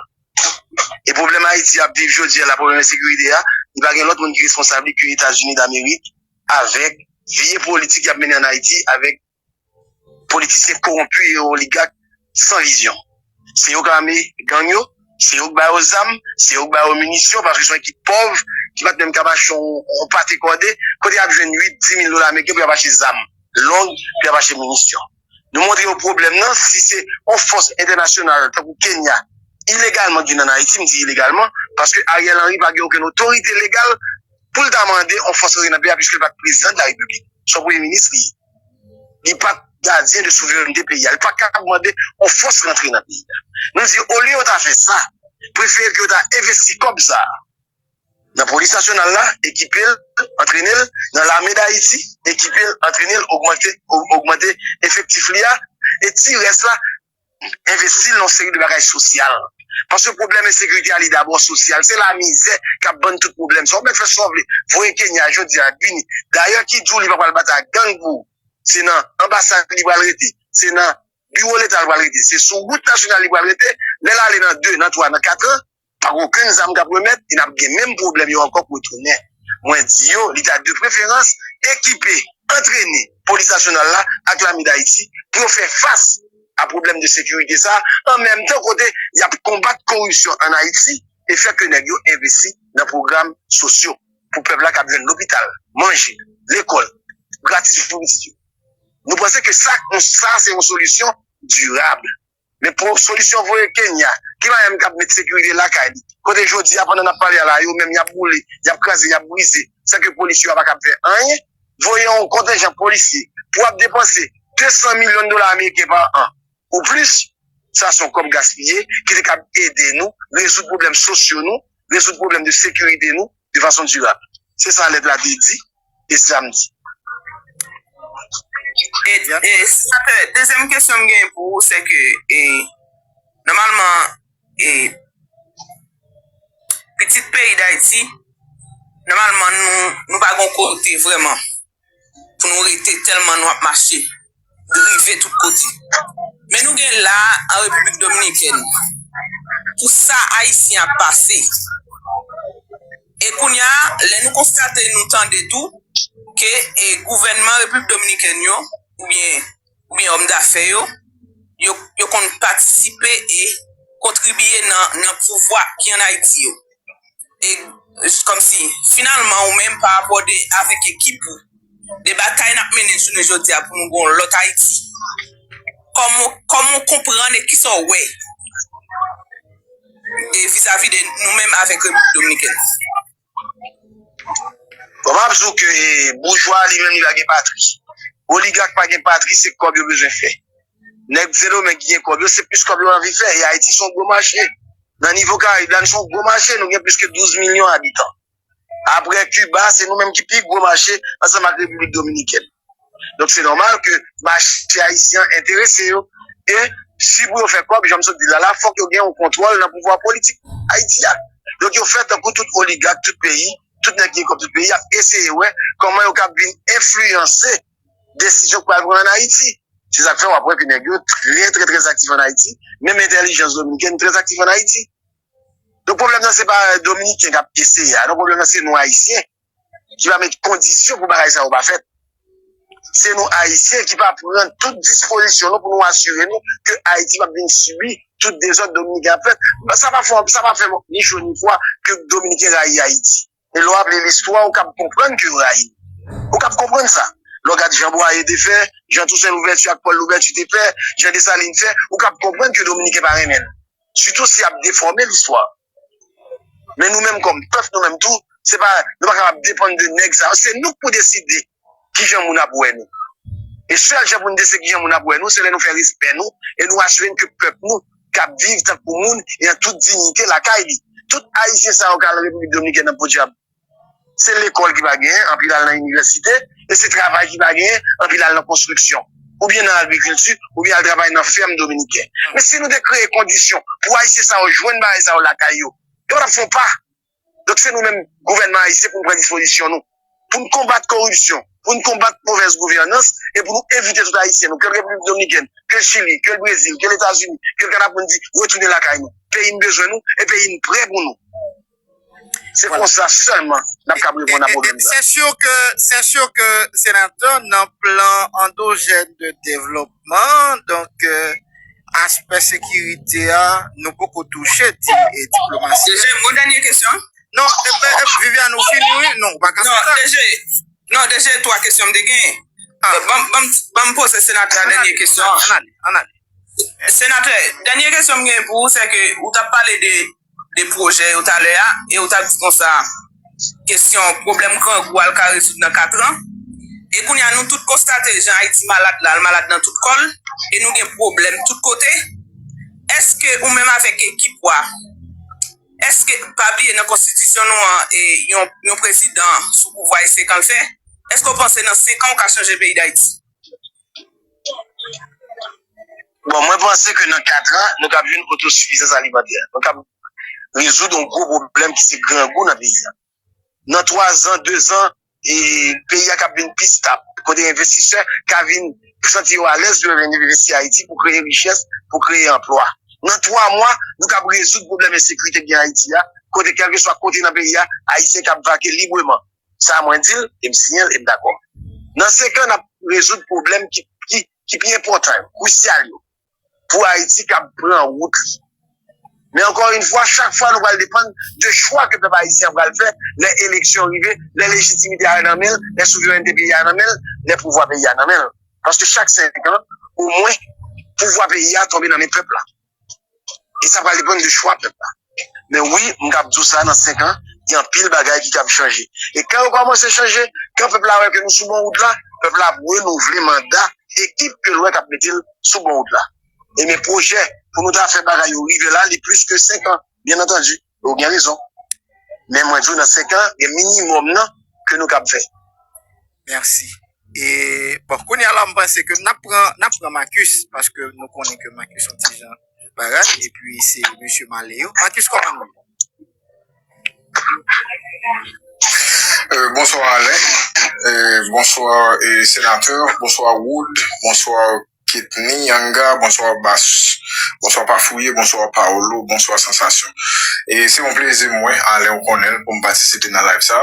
E pwoblèm Ayiti ap viv jodi a la, pwoblèm ensekirite a, li pa gen lòt moun ki responsab li ke Etazini Damerik, avèk vye politik y ap mennen ann Ayiti, avèk politisyen kowonpi e oligak san vizyon. Se yo k ame gang yo, se yo k ba yo zam, se yo k ba yo minisyon, paske se yon ekip pòv ki pa t menm kab achte yon, yon pate kòde, kote y ap jwenn uit, di mil dola ameriken pou y ap achte zam long, pou y ap achte minisyon. Nou montre yo pwoblèm nan, si se yon fòs entènasyonal tankou Kenya, ilegalman ki vin ann Ayiti, m di ilegalman, paske Ariel Henry pa gen okenn otorite legal pou l ta mande yon fòs rantre nan peyi a, piske l pa t prezidan de la repiblik. Se yon premye minis li ye. Li pa t gadyen de souverènte peyi a. Li pa t kab mande yon fòs rantre nan peyi a. Nou di, olye yo ta fè sa, prefere ke yo ta envesti kòb sa a nan polis nasyonal la, ekipe l, antrene l, nan lame Dayiti, ekipe l, antrene l, ogmante, o-, ogmante efektif li a, e ti rès la, envesti l nan yon seri de bagay sosyal. Paske pwoblèm ensekirite a, li dabò sosyal. Se lamizè k ap ban n tout pwoblèm. Sa w mèt fè sa w vle. Voye Kenya jodi a, Guini. Dayè, ki di w li pa pral batay ak gang pou ou? Se nan anbasad li pral rete. Se nan biwo leta li pral rete. Se sou wout nasyonal li pral rete. Lè l ale nan de, nan twa, nan kat an, pa gen okenn zam k ap remèt, e n ap gen menm pwoblèm yo ankò pou retounen. Mwen di yo, li ta de preferans ekipe, antrene polis nasyonal la ak lame Dayiti pou yo fè fas a pwoblèm de sekirite sa a, an menm tan kote y ap konbat koripsyon ann Ayiti e fè ke nèg yo envesti nan pwogram sosyo pou pèp la k ap jwenn lopital, manje, lekòl, gratis pou pitit yo. Nou panse ke sa, sa se yon solisyon dirab. Men pou solisyon voye Kenya, ki pa menm k ap met sekirite lakay li. Kote jodi a, pandan n ap pale a la, yo menm y ap boule, y ap kraze, y ap brize, san ke polis yo a pa kab fè anyen. Voye yon kontenjan polisye pou ap depanse de san milyon dola ameriken pa an ou plis, sa se yon kòb gaspiye ki te kab ede nou rezoud pwoblèm sosyo nou, rezoud pwoblèm de sekirite nou, de fason dirab. Se sa lèt la te di, e se sa m di. E, e, senatè, dezyèm kesyon m gen pou ou, se ke, e, nòmalman, e, pitit peyi Dayiti, nòmalman, nou, nou pa gen kote vrèman pou nou rete tèlman nou ap mache, rive tout kote. Men nou gen la, an Repiblik Dominikèn, pou sa Ayisyen ap pase. E kounye a, lè nou konstate, nou tande tou, ke e, gouvènman Repiblik Dominikèn yo, oubyen, oubyen òm dafè yo, yo, yo konn patisipe e kontribye nan, nan pouvwa ki ann Ayiti yo. E kòmsi, finalman, ou menm, pa rapò de, avèk ekip ou, de batay n ap mennen jounen jodi a pou nou gen yon lòt Ayiti, kòman, kòman w konprann e kisa w wè e vizavi de nou menm avèk Repiblik Dominikèn? Bon, m ap di w ke e, boujwa li menm li pa gen patri. Oligak pa gen patri, se kòb yo bezwen fè. Nèg Sendomeng ki gen kòb yo, se plis kòb yo anvi fè. E Ayiti se yon gwo mache. Nan nivo Karayib la, nou se yon gwo mache, nou gen plis ke douz milyon abitan. Apre Kiba, se nou menm ki pi gwo mache ansanm ak Repiblik Dominikèn. Donk se nòmal ke mache ayisyen an enterese yo. E si pou yo fè kòb, jan m sot di l la, la, fòk yo gen yon kontwòl nan pouvwa politik Ayiti a. Donk yo fè tankou tout oligak, tout peyi, tout nèg ki gen kòb tout peyi ap eseye wè kòman yo kab vin enfliyanse desizyon k pral pran ann Ayiti. Se sa k fè w ap wè ke nèg yo trè, trè, trè aktif ann Ayiti. Menm entèlijans dominikèn trè aktif ann Ayiti. Donk pwoblèm nan se pa Dominiken k ap eseye a, non, pwoblèm nan se nou Ayisyen ki pa met kondisyon pou bagay sa yo pa fèt. Se nou Ayisyen ki pa pran tout dispozisyon nou pou nou asire nou ke Ayiti p ap vin sibi tout dezòd Dominiken ap fè. Sa pa fè, sa pa fè ni cho ni fwa ke Dominiken rayi Ayiti. E lè w ap li listwa, ou kab konprann ke yo rayi nou. Ou kab konprann sa. Lè w gad jan Bwaye te fè, jan Tousen Louvèti ak Pòl Louvèti te fè, jan Desalin fè, ou kab konprann ke Dominiken pa renmen l. Sitou si y ap defòme listwa. Men nou menm kòm pèp, nou menm tou, se pa, nou pa kapab depann de nèg sa yo. Se nou k pou deside kijan moun ap wè nou. E sèl jan pou n deside kijan moun ap wè nou, se lè nou fè respè nou e nou asire n ke pèp nou k ap viv tankou moun e an tout diyite lakay li. Tout Ayisyen sa yo k al Repiblik Dominikèn nan podyab, se lekòl ki pa genyen, anpil al nan inivèsite, e se travay ki pa genyen, anpil al nan konstriksyon, oubyen nan agrikilti, oubyen al travay nan fèm dominiken. Men si nou te kreye kondisyon pou Ayisyen sa yo jwenn bagay sa yo lakay yo, yo pa t ap fè yon pa. Donk se nou menm, gouvènman ayisyen, pou n pran dispozisyon nou, pou n konbat koripsyon, pou n konbat movèz gouvènans, e pou nou envite tout Ayisyen nou, ke l Repiblik Dominikèn, ke l Chili, ke l Brezil, ke l Etazini, ke l Kanada, pou n di, retounen lakay nou. Peyi n bezwen nou, e peyi n prè pou nou. Se konsa sèlman n ap kab reponn a pwoblèm sa. Se si ke, se si ke senatè nan plan andojèn de devlopman, donk, aspè sekirite a, nou poko touche di e diplomasi. Deje, yon dènye kesyon. Non, e, e, Viviane, ou fini, wi? Non, ou pa ka fè sa. Non, deje, non, deje, twa kesyon m te genyen. Ban m poze senatè a dènye kesyon an. Ann ale, ann ale. Senatè, dènye kesyon m gen pou ou, se ke ou t ap pale de, de pwojè yo talè a, e ou t ap di konsa, kesyon pwoblèm grangou a l ka rezoud nan katran. E kounye a, nou tout konstate jan Ayiti malad la, l malad nan tout kò l, e nou gen pwoblèm tout kote. Èske ou menm avèk ekip ou a, èske, pa bliye nan konstitisyon nou an, e yon, yon prezidan sou pouvwa e senk an l fè, èske w panse nan senk an ou ka chanje peyi Dayiti? Bon, mwen panse ke nan kat an, nou kab jwenn otosifizans alimantè. Nou kab rezoud yon gwo pwoblèm ki se grangou nan peyi a. Nan twa zan, de zan, e peyi a kab vin pi stab, kote envestisè ka vin santi yo alèz pou yo vin envesti Ayiti pou kreye richès, pou kreye anplwa. Nan twa mwa, nou kab rezoud pwoblèm ensekirite ki gen Ayiti a, kote kèlkeswa kote nan peyi a, Ayisyen kab vake libreman. Sa a mwen di l, e m siyen l, e m dakò. Nan senk an, n ap rezoud pwoblèm ki, ki, ki pi enpòtan yo, krisyal yo, pou Ayiti kab pran wout li. Men ankò yon fwa, chak fwa nou pral depann de chwa ke pèp ayisyen an pral fè lè eleksyon rive, lè lejitimite a nan men l, lè souverènte peyi a nan men l, lè pouvwa peyi a nan men l. Paske chak senk an, omwen, pouvwa peyi a tonbe nan men pèp la. E sa pral depann de chwa pèp la. Men wi, m kab di w sa, nan senk an, gen anpil bagay ki kab chanje. E kan yo kòmanse chanje, kan pèp la wè ke nou sou bon wout la, pèp la ap renouvle manda ekip ke l wè k ap mete l sou bon wout la. E men pwojè pou nou ta fè bagay yo rive la, li plis ke senk an, byen antandi. Ou gen rezon. Men mwen di w nan senk an, gen minimòm nan ke nou kab fè. Mèsi. E, bon, kounye a la, m panse ke n ap pran, n ap pran Marcus, paske nou konnen ke Marcus yon ti jan bagay, epi se mesye Maléo. Marcus, kòman nou ye? Euh, bonsoir Alain. Euh, bonsoir euh, sénateur. Bonsoir Wood. Bonsoir Kitni Yanga. Bonsoir Bas. Bonsoir Pafouye. Bonsoir Paolo. Bonsoir Sensation. E se yon plezi mwen, Alain, ou konnen l, pou m patisipe nan live sa.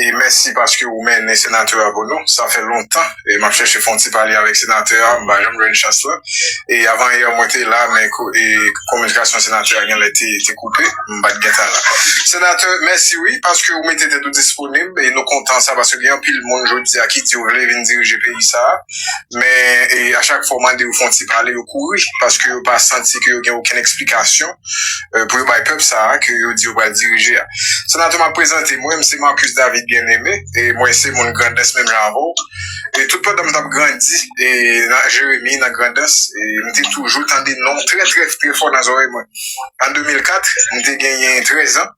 E mèsi paske ou mennen senatè a pou nou. Sa fè lontan e m ap chèche fè yon ti pale avèk senatè a, m pa janm jwenn chans lan. E avan yè mwen te la, men kominikasyon senatè a genlè te, te koupe, m pa t gentan la. Senatè, mèsi wi, paske ou mete tèt ou disponib e nou kontan sa, paske gen anpil moun jodi a ki di yo vle vin dirije peyi sa a, men e, a chak fwa w mande yo fè yon ti pale, yo kouri, paske yo pa santi ke yo gen okenn eksplikasyon e, pou yo bay pèp sa a ke yo di yo pral dirije a. Senatè, m ap prezante mwen, m se Marcus David Bien-Aimé, e mwen se moun Grandans menm jan avè w. E tout pandan m t ap grandi e nan Jeremi, nan Grandans, e m te toujou tande non trè, trè, trè fò nan zòrèy mwen. An de mil kat, m te genyen trèz an,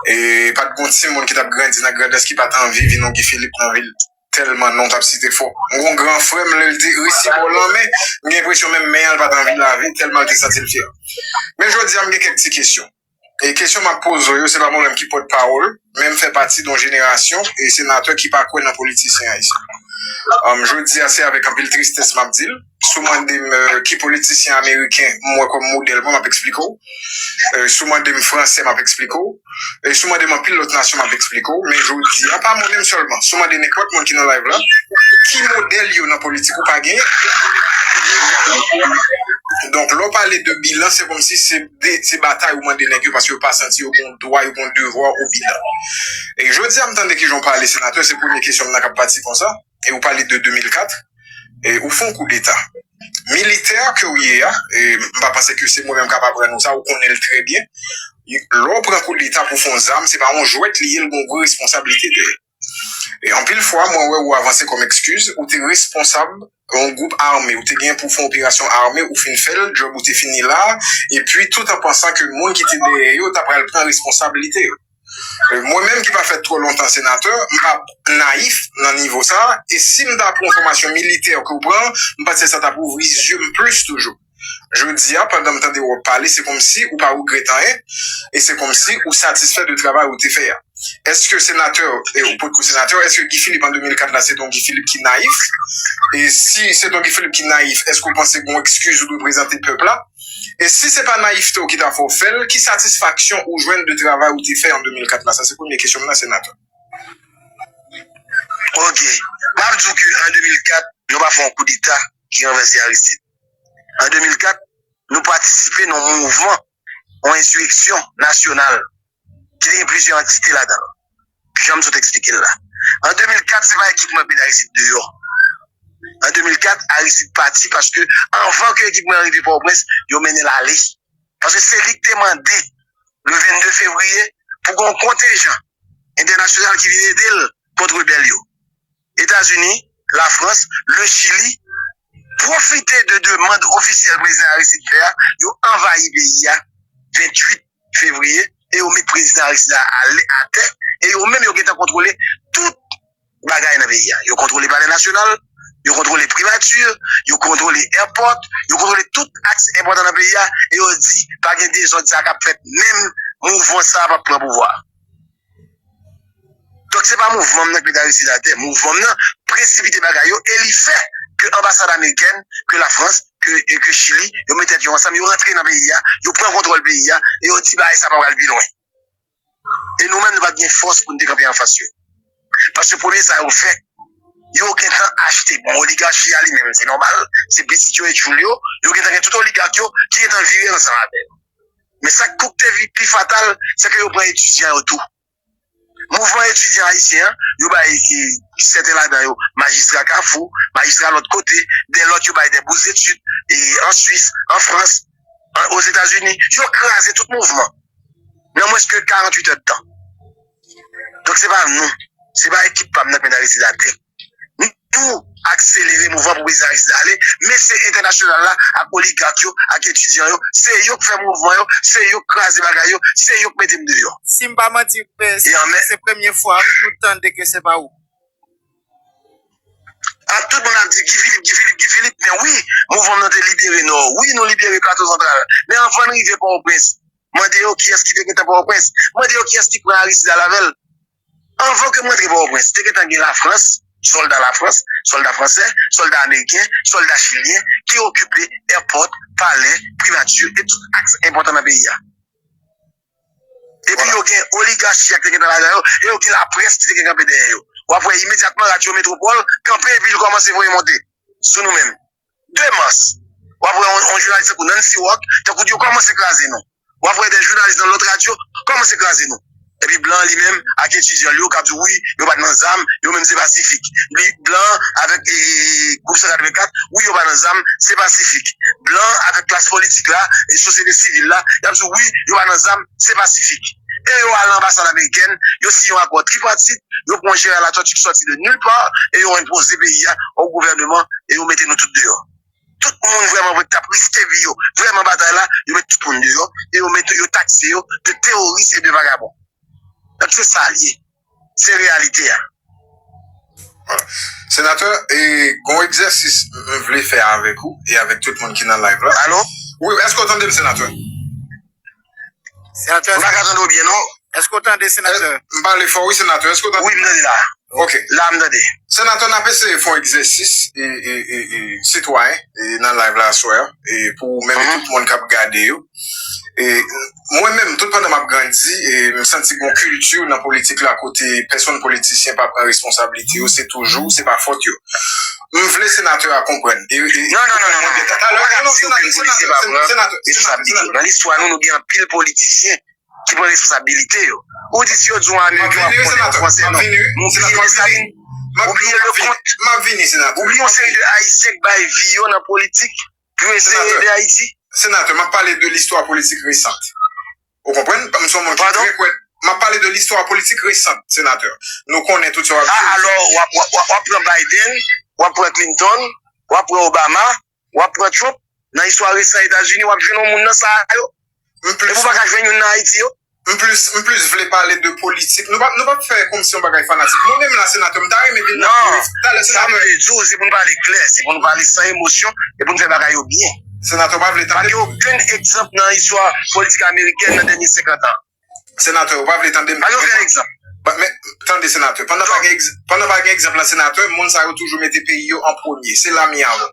e pa t gon timoun ki t ap grandi nan Grandans ki pa t anvi vin yon Guy Philippe nan vil tèlman non t ap site fò. M gon gran frè m, lè l te resi bò lanmè, m gen enpresyon menm men an l pa t anvi lave, tèlman l te santi l fyè. Men jodi a, m gen kèk ti kesyon. E kesyon m ap poze w yo, se pa mwen menm ki pòtpawòl, men m fè pati d yon jenerasyon e senatè ki pa kwè nan politisyen ayisyen. Um, jodi a, se avèk anpil tristès m ap di l. Si w mande m euh, ki politisyen ameriken m wè kòm modèl mwen, m ap eksplike w. Euh, si w mande m fransè, m ap eksplike w. E si w mande m anpil lòt nasyon, m ap eksplike w. Men jodi a, pa mwen menm sèlman. Si w mande nenpòt moun ki nan live la, ki modèl yo nan politik ou pa genyen. Donk, lè w pale de bilan, se kòmsi se de, se batay ou mande nèg yo paske yo pa santi yo gen dwa, yo gen devwa o bilan. E jodi a, m tande kijan w pale, senatè, se premye kesyon m nan k ap pati konsa. E ou pale de de mil kat, e ou fè yon koudeta. Militè ke w ye a, e m pa panse ke se mwen menm k ap aprann ou sa, ou konnen l trè byen. Lè w pran koudeta pou fè yon zam, se pa yon jwèt li ye, l gen yon gwo responsablite dèyè. E anpil fwa, mwen wè ou avanse kòm ekskiz, ou te responsab yon gwoup ame, ou te gen pou fè yon operasyon ame, ou fin fè l, djòb ou te fini la, epi tout an pansan ke moun ki te dèyè yo ta pral pran responsablite yo. Mwen menm ki pa fèt twò lontan senatè, m p ap nayif nan nivo sa, e si m ta pran yon fòmasyon militè ke w pran, m panse sa t ap ouvri zye m plis toujou. Jodi a, pandan m tande w ap pale, se kòmsi ou pa regrèt anyen, e se kòmsi ou satisfè de travay ou te fè a. Èske senatè, e ou potko senatè, èske Guy Philippe an de mil kat la, se t on Guy Philippe ki nayif? E si se t on Guy Philippe ki nayif, èske w panse gen yon ekskiz ou dwe prezante pèp la? E si se pa nayifte w ki ta fè w fè l, ki satisfaksyon ou jwenn de travay ou te fè an de mil kat la? Sa se premye kesyon m nan, senatè. Ok. M ap di w ke an de mil kat, nou pa fè yon koudeta ki ranvèse Aristide. An de mil kat, nou patisipe nan yon mouvman, yon ensireksyon nasyonal ki te gen plizyè antite ladan l. Jan m sot eksplike l la. An de mil kat, se pa ekipman Pete Aristide deyò. An de mil kat, Aristide pati paske anvan ke ekipman an rive Pòtoprens, yo mennen l ale. Paske se li ki te mande, le vennde fevriye, pou gen yon kontenjan entènasyonal ki vin ede l kont rebèl yo. Etazini, Lafrans, le Chili pwofite de demann ofisyèl prezidan Aristide fè a, yo anvayi peyi a venntuit fevriye e yo met prezidan Aristide a atè e yo menm yo gentan kontwole tout bagay nan peyi a. Yo kontwole Palè Nasyonal, yo kontwole Primati, yo kontwole èpòt, yo kontwole tout aks enpòtan nan peyi a e yo di pa gen dezòd sa k ap fèt menm mouvman sa p ap pran pouvwa a. Donk se pa mouvman m nan k met Aristide atè. Mouvman m nan presipite bagay yo e li fè ke anbasad amerikèn, ke Lafrans, ke, e ke Chili, yo met tèt yo ansanm, yo rantre nan peyi a, yo pran kontwòl peyi a e yo di bagay sa pa pral pi lwen. E nou menm nou pa t gen fòs pou n te kanpe anfas yo. Paske premye sa yo fè, yo gentan achte, bon, oligachi a li menm, se nòmal, se pitit yo e tchoul yo, yo gentan gen tout oligak yo ki gentan vire ansanm avè yo. Men sa k tou te pi fatal, se ke yo pran etidyan yo tou. Mouvman etidyan ayisyen an, yo bay e, sèten ladan yo majistra Kafou, majistra lòt kote, de lòt yo bay de bous detid e an Swis, an Frans, an, Ozetazini. Yo kraze tout mouvman nan mwens ke karanntuit èdtan. Donk se pa nou, se pa ekip pa m nan k met Aristide atè. Nou, akselere mouvman pou prezidan Aristide ale, men se entènasyonal la, ak oligak yo, ak etidyan yo, se yo k fè mouvman yo, se yo k kraze bagay yo, se yo k mete m deyò. Si m pa manti, se premye fwa wi nou tande ke se pa ou. Ak tout moun ap di Guy Philippe, Guy Philippe, Guy Philippe, men wi, mouvman nan te libere Nò, wi, nou libere Plato Santral, men anvan n rive Pòtoprens, mande yo kiyès ki te gentan Pòtoprens, mande yo kiyès ki pran Aristide al avè l. Anvan ke m rantre Pòtoprens, te gentan gen Lafrans, sòlda Lafrans, sòlda fransè, sòlda ameriken, sòlda chilyen ki okipe èpòt, palè, primati e tout aks enpòtan nan peyi a. Epi yo gen oligachi a ki te gentan la dan yo, e yo gen laprès ki te gen kanpe dèyè yo. W ap wè imedyatman Radyo Metwopòl kanpe epi l kòmanse voye monte sou nou menm. De mas, w ap wè yon jounalis tankou Nancy Rock, tankou yo kòmanse kraze nou. W ap wè de jounalis nan lòt radyo kòmanse kraze nou. Epi blan an li menm ak etidyan l yo k ap di wi, yo pa t nan zam, yo menm se pasifik. Li, blan an avèk e, gwoup san katrevenkat, wi, yo pa nan zam, se pasifik. Blan an avèk klas politik la, e sosyete sivil la, y ap di wi, yo pa nan zam, se pasifik. E yo al nan anbasad amerikèn, yo siyen yon akò tripatit, yo pran jeneral Latòti ki sòti de nil pa, e yo enpoze peyi a yon gouvèneman, e yo mete nou tout deyò. Tout moun vrèman vre t ap riske vi yo, vrèman batay la, yo met tout moun deyò, e yo met yo takse yo de teworis e de vagabon. Donk se sa l ye. Se reyalite a. Senatè, e, gon egzèsis m vle fè avèk ou e avèk tout moun ki nan live la. Alo? Wi, èske w tande m, senatè? Senatè, m pa ka tande w byen non. Èske w tande senatè? M pale fò wi senatè, èske w tande? Wi, m tande la. Ok. La m tande. Senatè, n ap eseye fè yon egzèsis e, e, e, e, sitwayen e, nan live la aswè a e, pou ou menm e tout moun k ap gade yo. E, mwen menm, tout pandan m ap grandi, e, m santi gon kilti nan politik la kote pèsonn politisyen pa pran responsablite yo, se toujou, se pa fòt yo. M vle senatè a konprann. E, e, non, non, non, non, non. Talè, non, non, senatè, senatè, senatè, senatè. Nan listwa nou, nou gen anpil politisyen ki pran responsabilite yo. Ou di si yo di w Ameriken w ap konnen, w Fransè non. Men w bliye Desalin, w bliye Leconte, w bliye yon seri de Ayisyen k bay vi yo nan politik pou yo eseye ede Ayiti. Senatè, m ap pale de listwa politik resant. Ou konprann? M se yon moun ki trè kwè. M ap pale de listwa politik resant, senatè. Nou konnen tout sa w ap di. A, alò, w ap, w ap, w ap pran Biden, w ap pran Clinton, w ap pran Obama, w ap pran Trump, nan istwa resan Etazini, w ap jwenn yon moun nan sa a yo. Epi w pa ka jwenn youn nan Ayiti yo. M plis, m plis vle pale de politik. Nou p ap, nou p ap fè kòmsi yon bagay fanatik. Mwen menm la, senatè, m ta renmen vin nan politik. Talè, senatè. Sa m vle di w, se pou n pale klè, se pou n pale san emosyon, e pou n fè bagay yo byen. Senatè, w pa vle tande. Pa gen okenn egzanp nan istwa politik amerikèn nan dènye senkant an. Senatè, ou pa vle tande m. Pa gen okenn egzanp. Men, tande, senatè. Pandan pa gen egzanp, pandan pa gen egzanp la, senatè, moun sa yo toujou mete peyi yo an premye. Se la mi avon.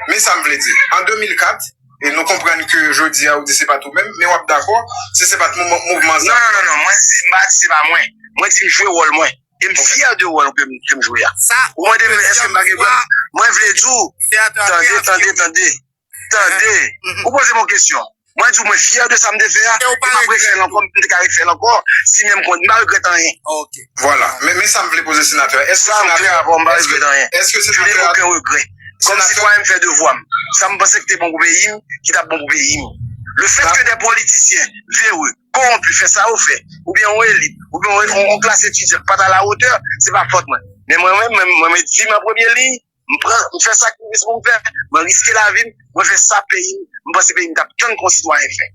Men sa m vle di. An de mil kat, e nou konprann ke jodi a ou di se pa t ou menm, men w ap dakò, si se pa t mouvman, mouvman zam. Non, non, non, non, mwen di, m pa di se pa mwen. Mwen di m jwe wòl mwen. E m fyè de wòl ke m, ke m jwe a. Ou mande m èske m pa gen pwen? Mwen vle di w, tande, tande, tande. Tande, ou poze m yon kesyon. Mwen di w mwen fyè de sa m te fè a, e m ap refè l ankò, m te ka refè l ankò, si menm konn, m pa regrèt anyen. Vwala, men, men sa m vle poze senatè a, èske senatè a, èske, èske senatè a, okenn regrè. Kòm sitwayen m fè devwa m. Sa m panse ki te bon pou peyi m, ki t ap bon pou peyi m. Lefètke de politisyen vere, kowonpi, fè sa yo fè, oubyen yon elit, oubyen yon, yon, yon klas etidyan k pa t alatè, se pa fòt mwen. Men mwen menm, mwen, mwen met vi m an premye liy, M pran, m fè sakrifis pou m fè, mwen riske lavi m, mwen fè sa peyi m, m panse peyi m t ap tann ke yon sitwayen fè.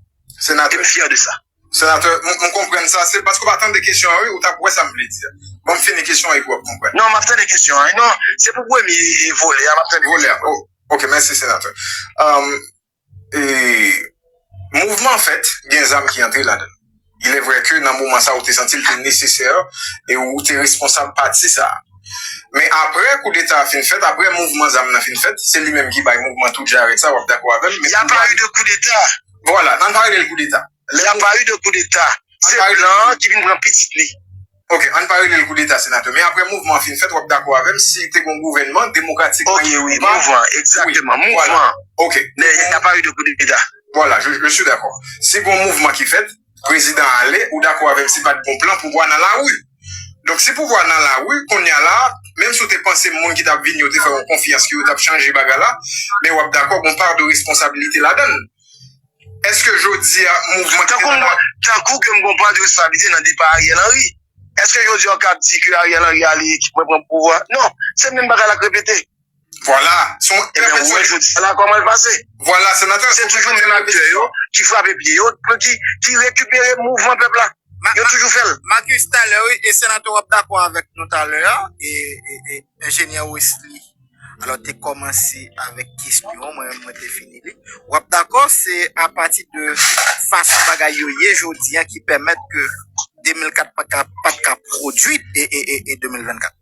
Senatè. E m fyè de sa. Senatè, m, m konprann sa, se paske w pa tande kesyon an wi, ou t ap wè sa m vle di a. Ban m fini kesyon an epi w ap konprann. Non, m ap tande kesyon an. Non, se pou premye vole a, m ap tande kesyon an. Vole a, ok, mèsi senatè. Um, E, mouvman fèt, gen zam ki antre ladan l. Il est vrai que nan moman sa ou te santi l te nesesè e ou te responsab pati sa. Men apre koudeta a fin fèt, apre mouvman zam nan fin fèt, se li menm ki bay mouvman tout jarèt sa, w ap dakò avè m. Men y a pas eu de coup d'État. Vwala, ann pa rele l koudeta. Y a pas eu de coup d'État. Se blan an ki vin pran pitit li. Ok, ann pa rele l koudeta, senatè. Men apre mouvman an fin fèt, w ap dakò avè m si te gen yon gouvènman demokratik. Ok, wi, mouvman, egzakteman, mouvman. Ok. Men y a pas eu de coup d'État. Vwala, je, je suis d'accord. Si gen yon mouvman ki fèt, prezidan ale, ou dakò avè m si pa t gen yon plan pouvwa nan lari. Donk si pouvwa nan lari, kounye a la, menm si w te panse moun ki t ap vini yo te fè w yon konfyans ke yo t ap chanje bagay la, men w ap dakò gen yon pa de responsabilite ladan l. Èske jodi a mouvman ki te nan lari. Tankou ke m gon pa de responsabilite nan depa Ariel Henry. Èske jodi a w ka ap di ke Ariel Henry ale ekip mwen pran pouvwa? Non, se menm bagay la k repete. Vwala. Se yon Ebyen, ou wè jodi a la kòman l pase. Vwala, senatè. Se toujou menm aktè yo ki frape pye yo, ki, ki rekipere mouvman pèp la. Yo toujou fè l. Marcus, talè, wi, e senatè w ap dakò avèk nou talè a, e, e, e enjenyè Wesley. Alò, te kòmanse avèk kesyon, mwen, mwen te fini li. W ap dakò, se apati de fason bagay yo ye jodi a ki pèmèt ke de mil kat pa ka, pa t ka pwodui e, e, e, e de mil vennkat.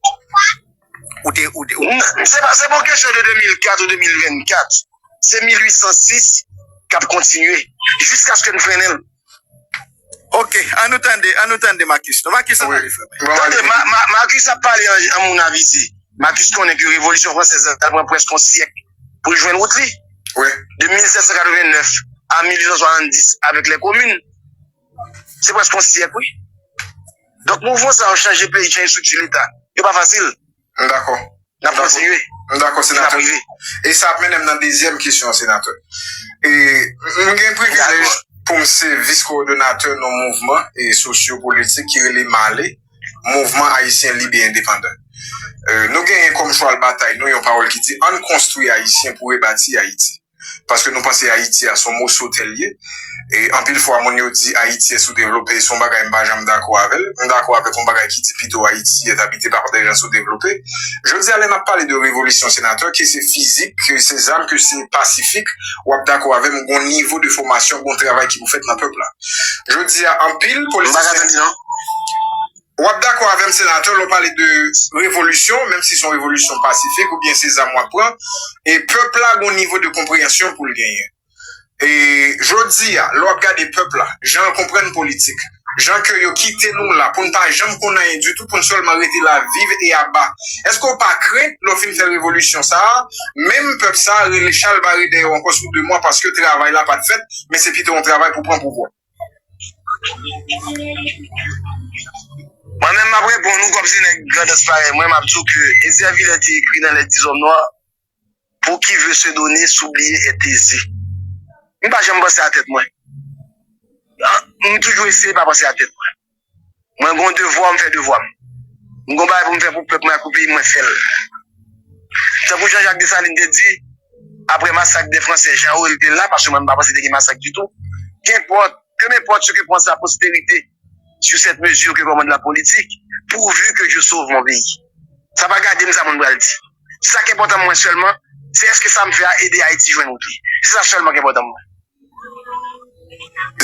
Ou te, ou te, ou... Non, se pa, se pa yon kesyon de de mil kat ou de mil vennkat. Se mil uit san sis k ap kontinye jiskaske n frennen l. Ok, an nou tande, an nou tande Marcus. Non, Marcus ap pale, frè mwen. Tande, Ma-, Ma-, Marcus ap pale an, an moun avize. Marcus konnen ke Revolisyon Fransèz la pran prèske yon syèk pou l jwenn wout li. De mil sèt san katreven nèf a mil uit san swasanndis avèk lè komin. Se prèske yon syèk, wi. Donk, mouvman sa yo chanje peyi, chanje estrikti Leta. Yo pa fasil. M dakò. N ap kontinye. M dakò, senatè. E sa ap mennen m nan dezyèm kesyon, senatè. E m gen privilèj pou m se vis kowòdonatè nan mouvman e sosyopolitik ki rele MALE, Mouvman Ayisyen Lib e Endepandan. E, nou genyen kòm chwal batay nou yon pawòl ki di, ann konstwi Ayisyen pou rebati Ayiti. Paske nou panse Ayiti a se yon moso tè l ye. E anpil fwa, moun yo di Ayiti est sous-développé, se yon bagay m pa janm dakò avè l. M dakò avèk yon bagay ki di pito Ayiti est habité par des gens sous-développés. Jodi a, lè n ap pale de revolisyon, senatè, ke se fizik, ke se zam, ke se pasifik, w ap dakò avè m, gon nivo de fòmasyon, gon travay ki pou fèt nan pèp la. Jodi a, anpil politisyen... W ap dakò avè m, senatè, lè w pale de revolisyon, menm si se yon revolisyon pasifik oubyen se zam w ap pran, e pèp la gon nivo de konpreyansyon pou l genyen. E jodi a, lè w ap gade pèp la, jan l konprann politik, jan ke yo kite nou la pou n pa janm konn anyen ditou, pou n sèlman rete la, viv e aba. Èske w pa krent lè w fin fè revolisyon sa a, menm pèp sa a rele chal bare dèyè w ankò sou de mwa paske travay la pa t fèt, men se pito yon travay pou pran pouvwa? Mwen menm, m ap reponn ou kòm se nèg Grandans parèy mwen, m ap di w ke Ezer Vilè te ekri nan Les Dix Hommes Noirs, pour qui veut se donner, s'oublier est aisé. M pa janm panse a tèt mwen. M toujou eseye pa panse a tèt mwen. Mwen gon devwa, m fè devwa m. M gon bagay pou m fè pou pèp mwen ak pou peyi m, mwen fè l. Tankou Jean-Jacques Dessalines te di, apre masak dè Fransè, jan yo rele l la, paske mwen m pa panse te gen masak ditou, kenpòt, que m'importe ce que pense la postérité sur cette mesure que commande la politique, pourvu que je sauve mon pays. Sa pa gade m sa moun pral di. Sa k enpòtan mwen sèlman, se èske sa m fè a ede Ayiti jwenn wout li. Se sa sèlman k enpòtan mwen.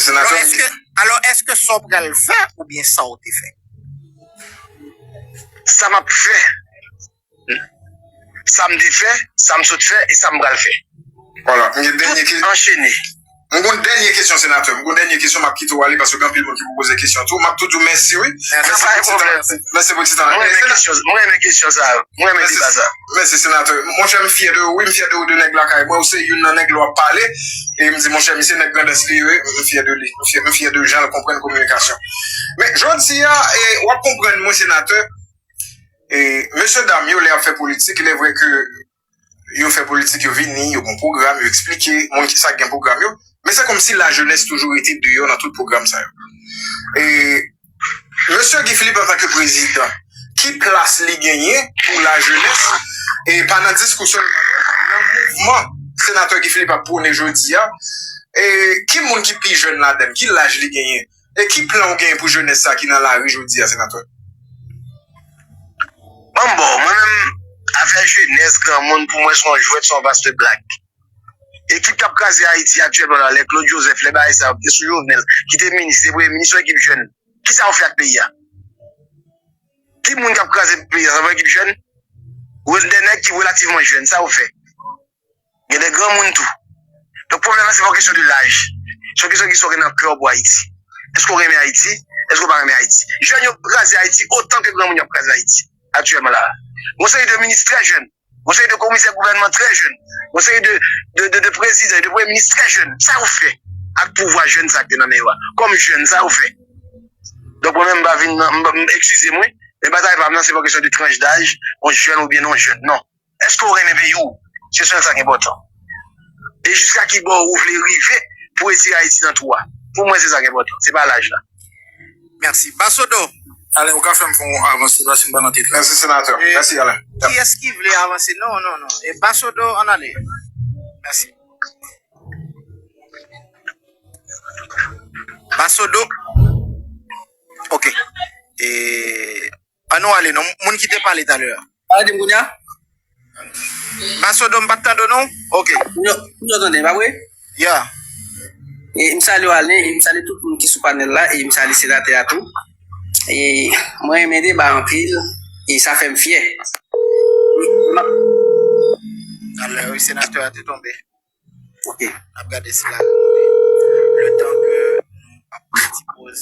Alò, èske, alò, èske sa w pral fè oubyen sa w te fè? Sa m ap fè. Sa m te fè, sa m sot fè e sa m pral fè. Vwala, m gen dènye kesyon. Tout anchene. M gon dènye kesyon, senatè. M gon dènye kesyon, m ap kite w ale paske gen anpil moun ki pou poze kesyon tou. M ap tou di w mèsi, wi. Mèsi pou ti tan. Mèsi pou ti tan. Mwen renmen kesyon, mwen renmen kesyon sa yo. Mwen renmen deba sa. Mèsi, senatè. Monchè, m fyè de ou, wi, m fyè de ou, de nèg lakay mwen. Ou se youn nan nèg lè w ap pale. E m di, monchè, misye nèg Grandans li ye, wi. M fyè de li. M fyè, m fyè de jan l konprann kominikasyon. Men, jodi a, e, w ap konprann mwen, senatè, e, mesye dam yo, lè y ap fè politik, il est vrai que yo fè politik, yo vini, yo gon pwogram, yo eksplike moun ki sa k gen pwogram yo. Men se kòmsi lajenès toujou rete deyò nan tout pwogram sa yo. E mesye Guy Philippe antanke prezidan, ki plas li genyen pou lajenès, e pa nan diskou sèlman, nan mouvman senatè Guy Philippe ap pwone jodi a, e ki moun ki pi jèn ladan l, ki laj li genyen, e ki plan w genyen pou jenès sa ki nan lari jodi a, senatè? Ban m ba w, mwen menm, afè jenès, granmoun, pou mwen, se yon jwèt, se yon vaste blag. Ekip k ap kraze Ayiti aktyèlman la, lè Claude Joseph, lè bagay sa yo, te sou Jovenel, ki te minis, te premye minis, yon ekip jèn. Kisa yo fè ak peyi a? Ki moun k ap kraze peyi a? Se yon ekip jèn? Ou de nèg ki relativman jèn, sa yo fè? Gen de granmoun tou. Donk, pwoblèm nan, se pa yon kesyon de laj. Se yon kesyon ki sa w gen nan kè w pou Ayiti. Èske w renmen Ayiti? Èske w pa renmen Ayiti? Jèn yo kraze Ayiti otan ke granmoun yo ap kraze Ayiti aktyèlman la a. Gon seri de minis trè jèn. Gon seri de komisè gouvènman trè jèn. Gon seri de, de, de, de prezidan, de premye minis trè jèn. Sa yo fè ak pouvwa jèn sa ki te nan men yo a? Kòm jèn, sa yo fè? Donk, mwen menm, m pa vin nan, m, m, eskize m, wi, men batay pa m nan, se pa yon kesyon de tranch daj, yon jèn oubyen non jèn, non. Èske w renmen peyi w? Se sèl sa k enpòtan. E jiska ki bò ou vle rive pou retire Ayiti nan twou a? Pou mwen, se sa k enpòtan. Se pa laj la. Mèsi. Basodo, Ale, ou ka fè m fè yon avanse, paske m pa nan tèt la. Mèsi, senatè. Mèsi, Alain. Kiyès ki vle avanse? Non, non, non. E Basodo, ann ale. Mèsi. Basodo. Ok. E, ann nou ale, non. Moun ki te pale talè a. Gade m kounye a. Basodo, m pa t tande w, non? Ok. Kounye a, kounye a w tande, pa vre? Ya. E, m salye w, Alain, e m salye tout moun ki sou panèl la, e m salye senatè a tou. E mwen renmen deba anpil, e sa fè m fyè. Talè, wi, senatè a te tonbe. Ok. N ap gade si l a remonte. Letan ke nou ap pran ti poz.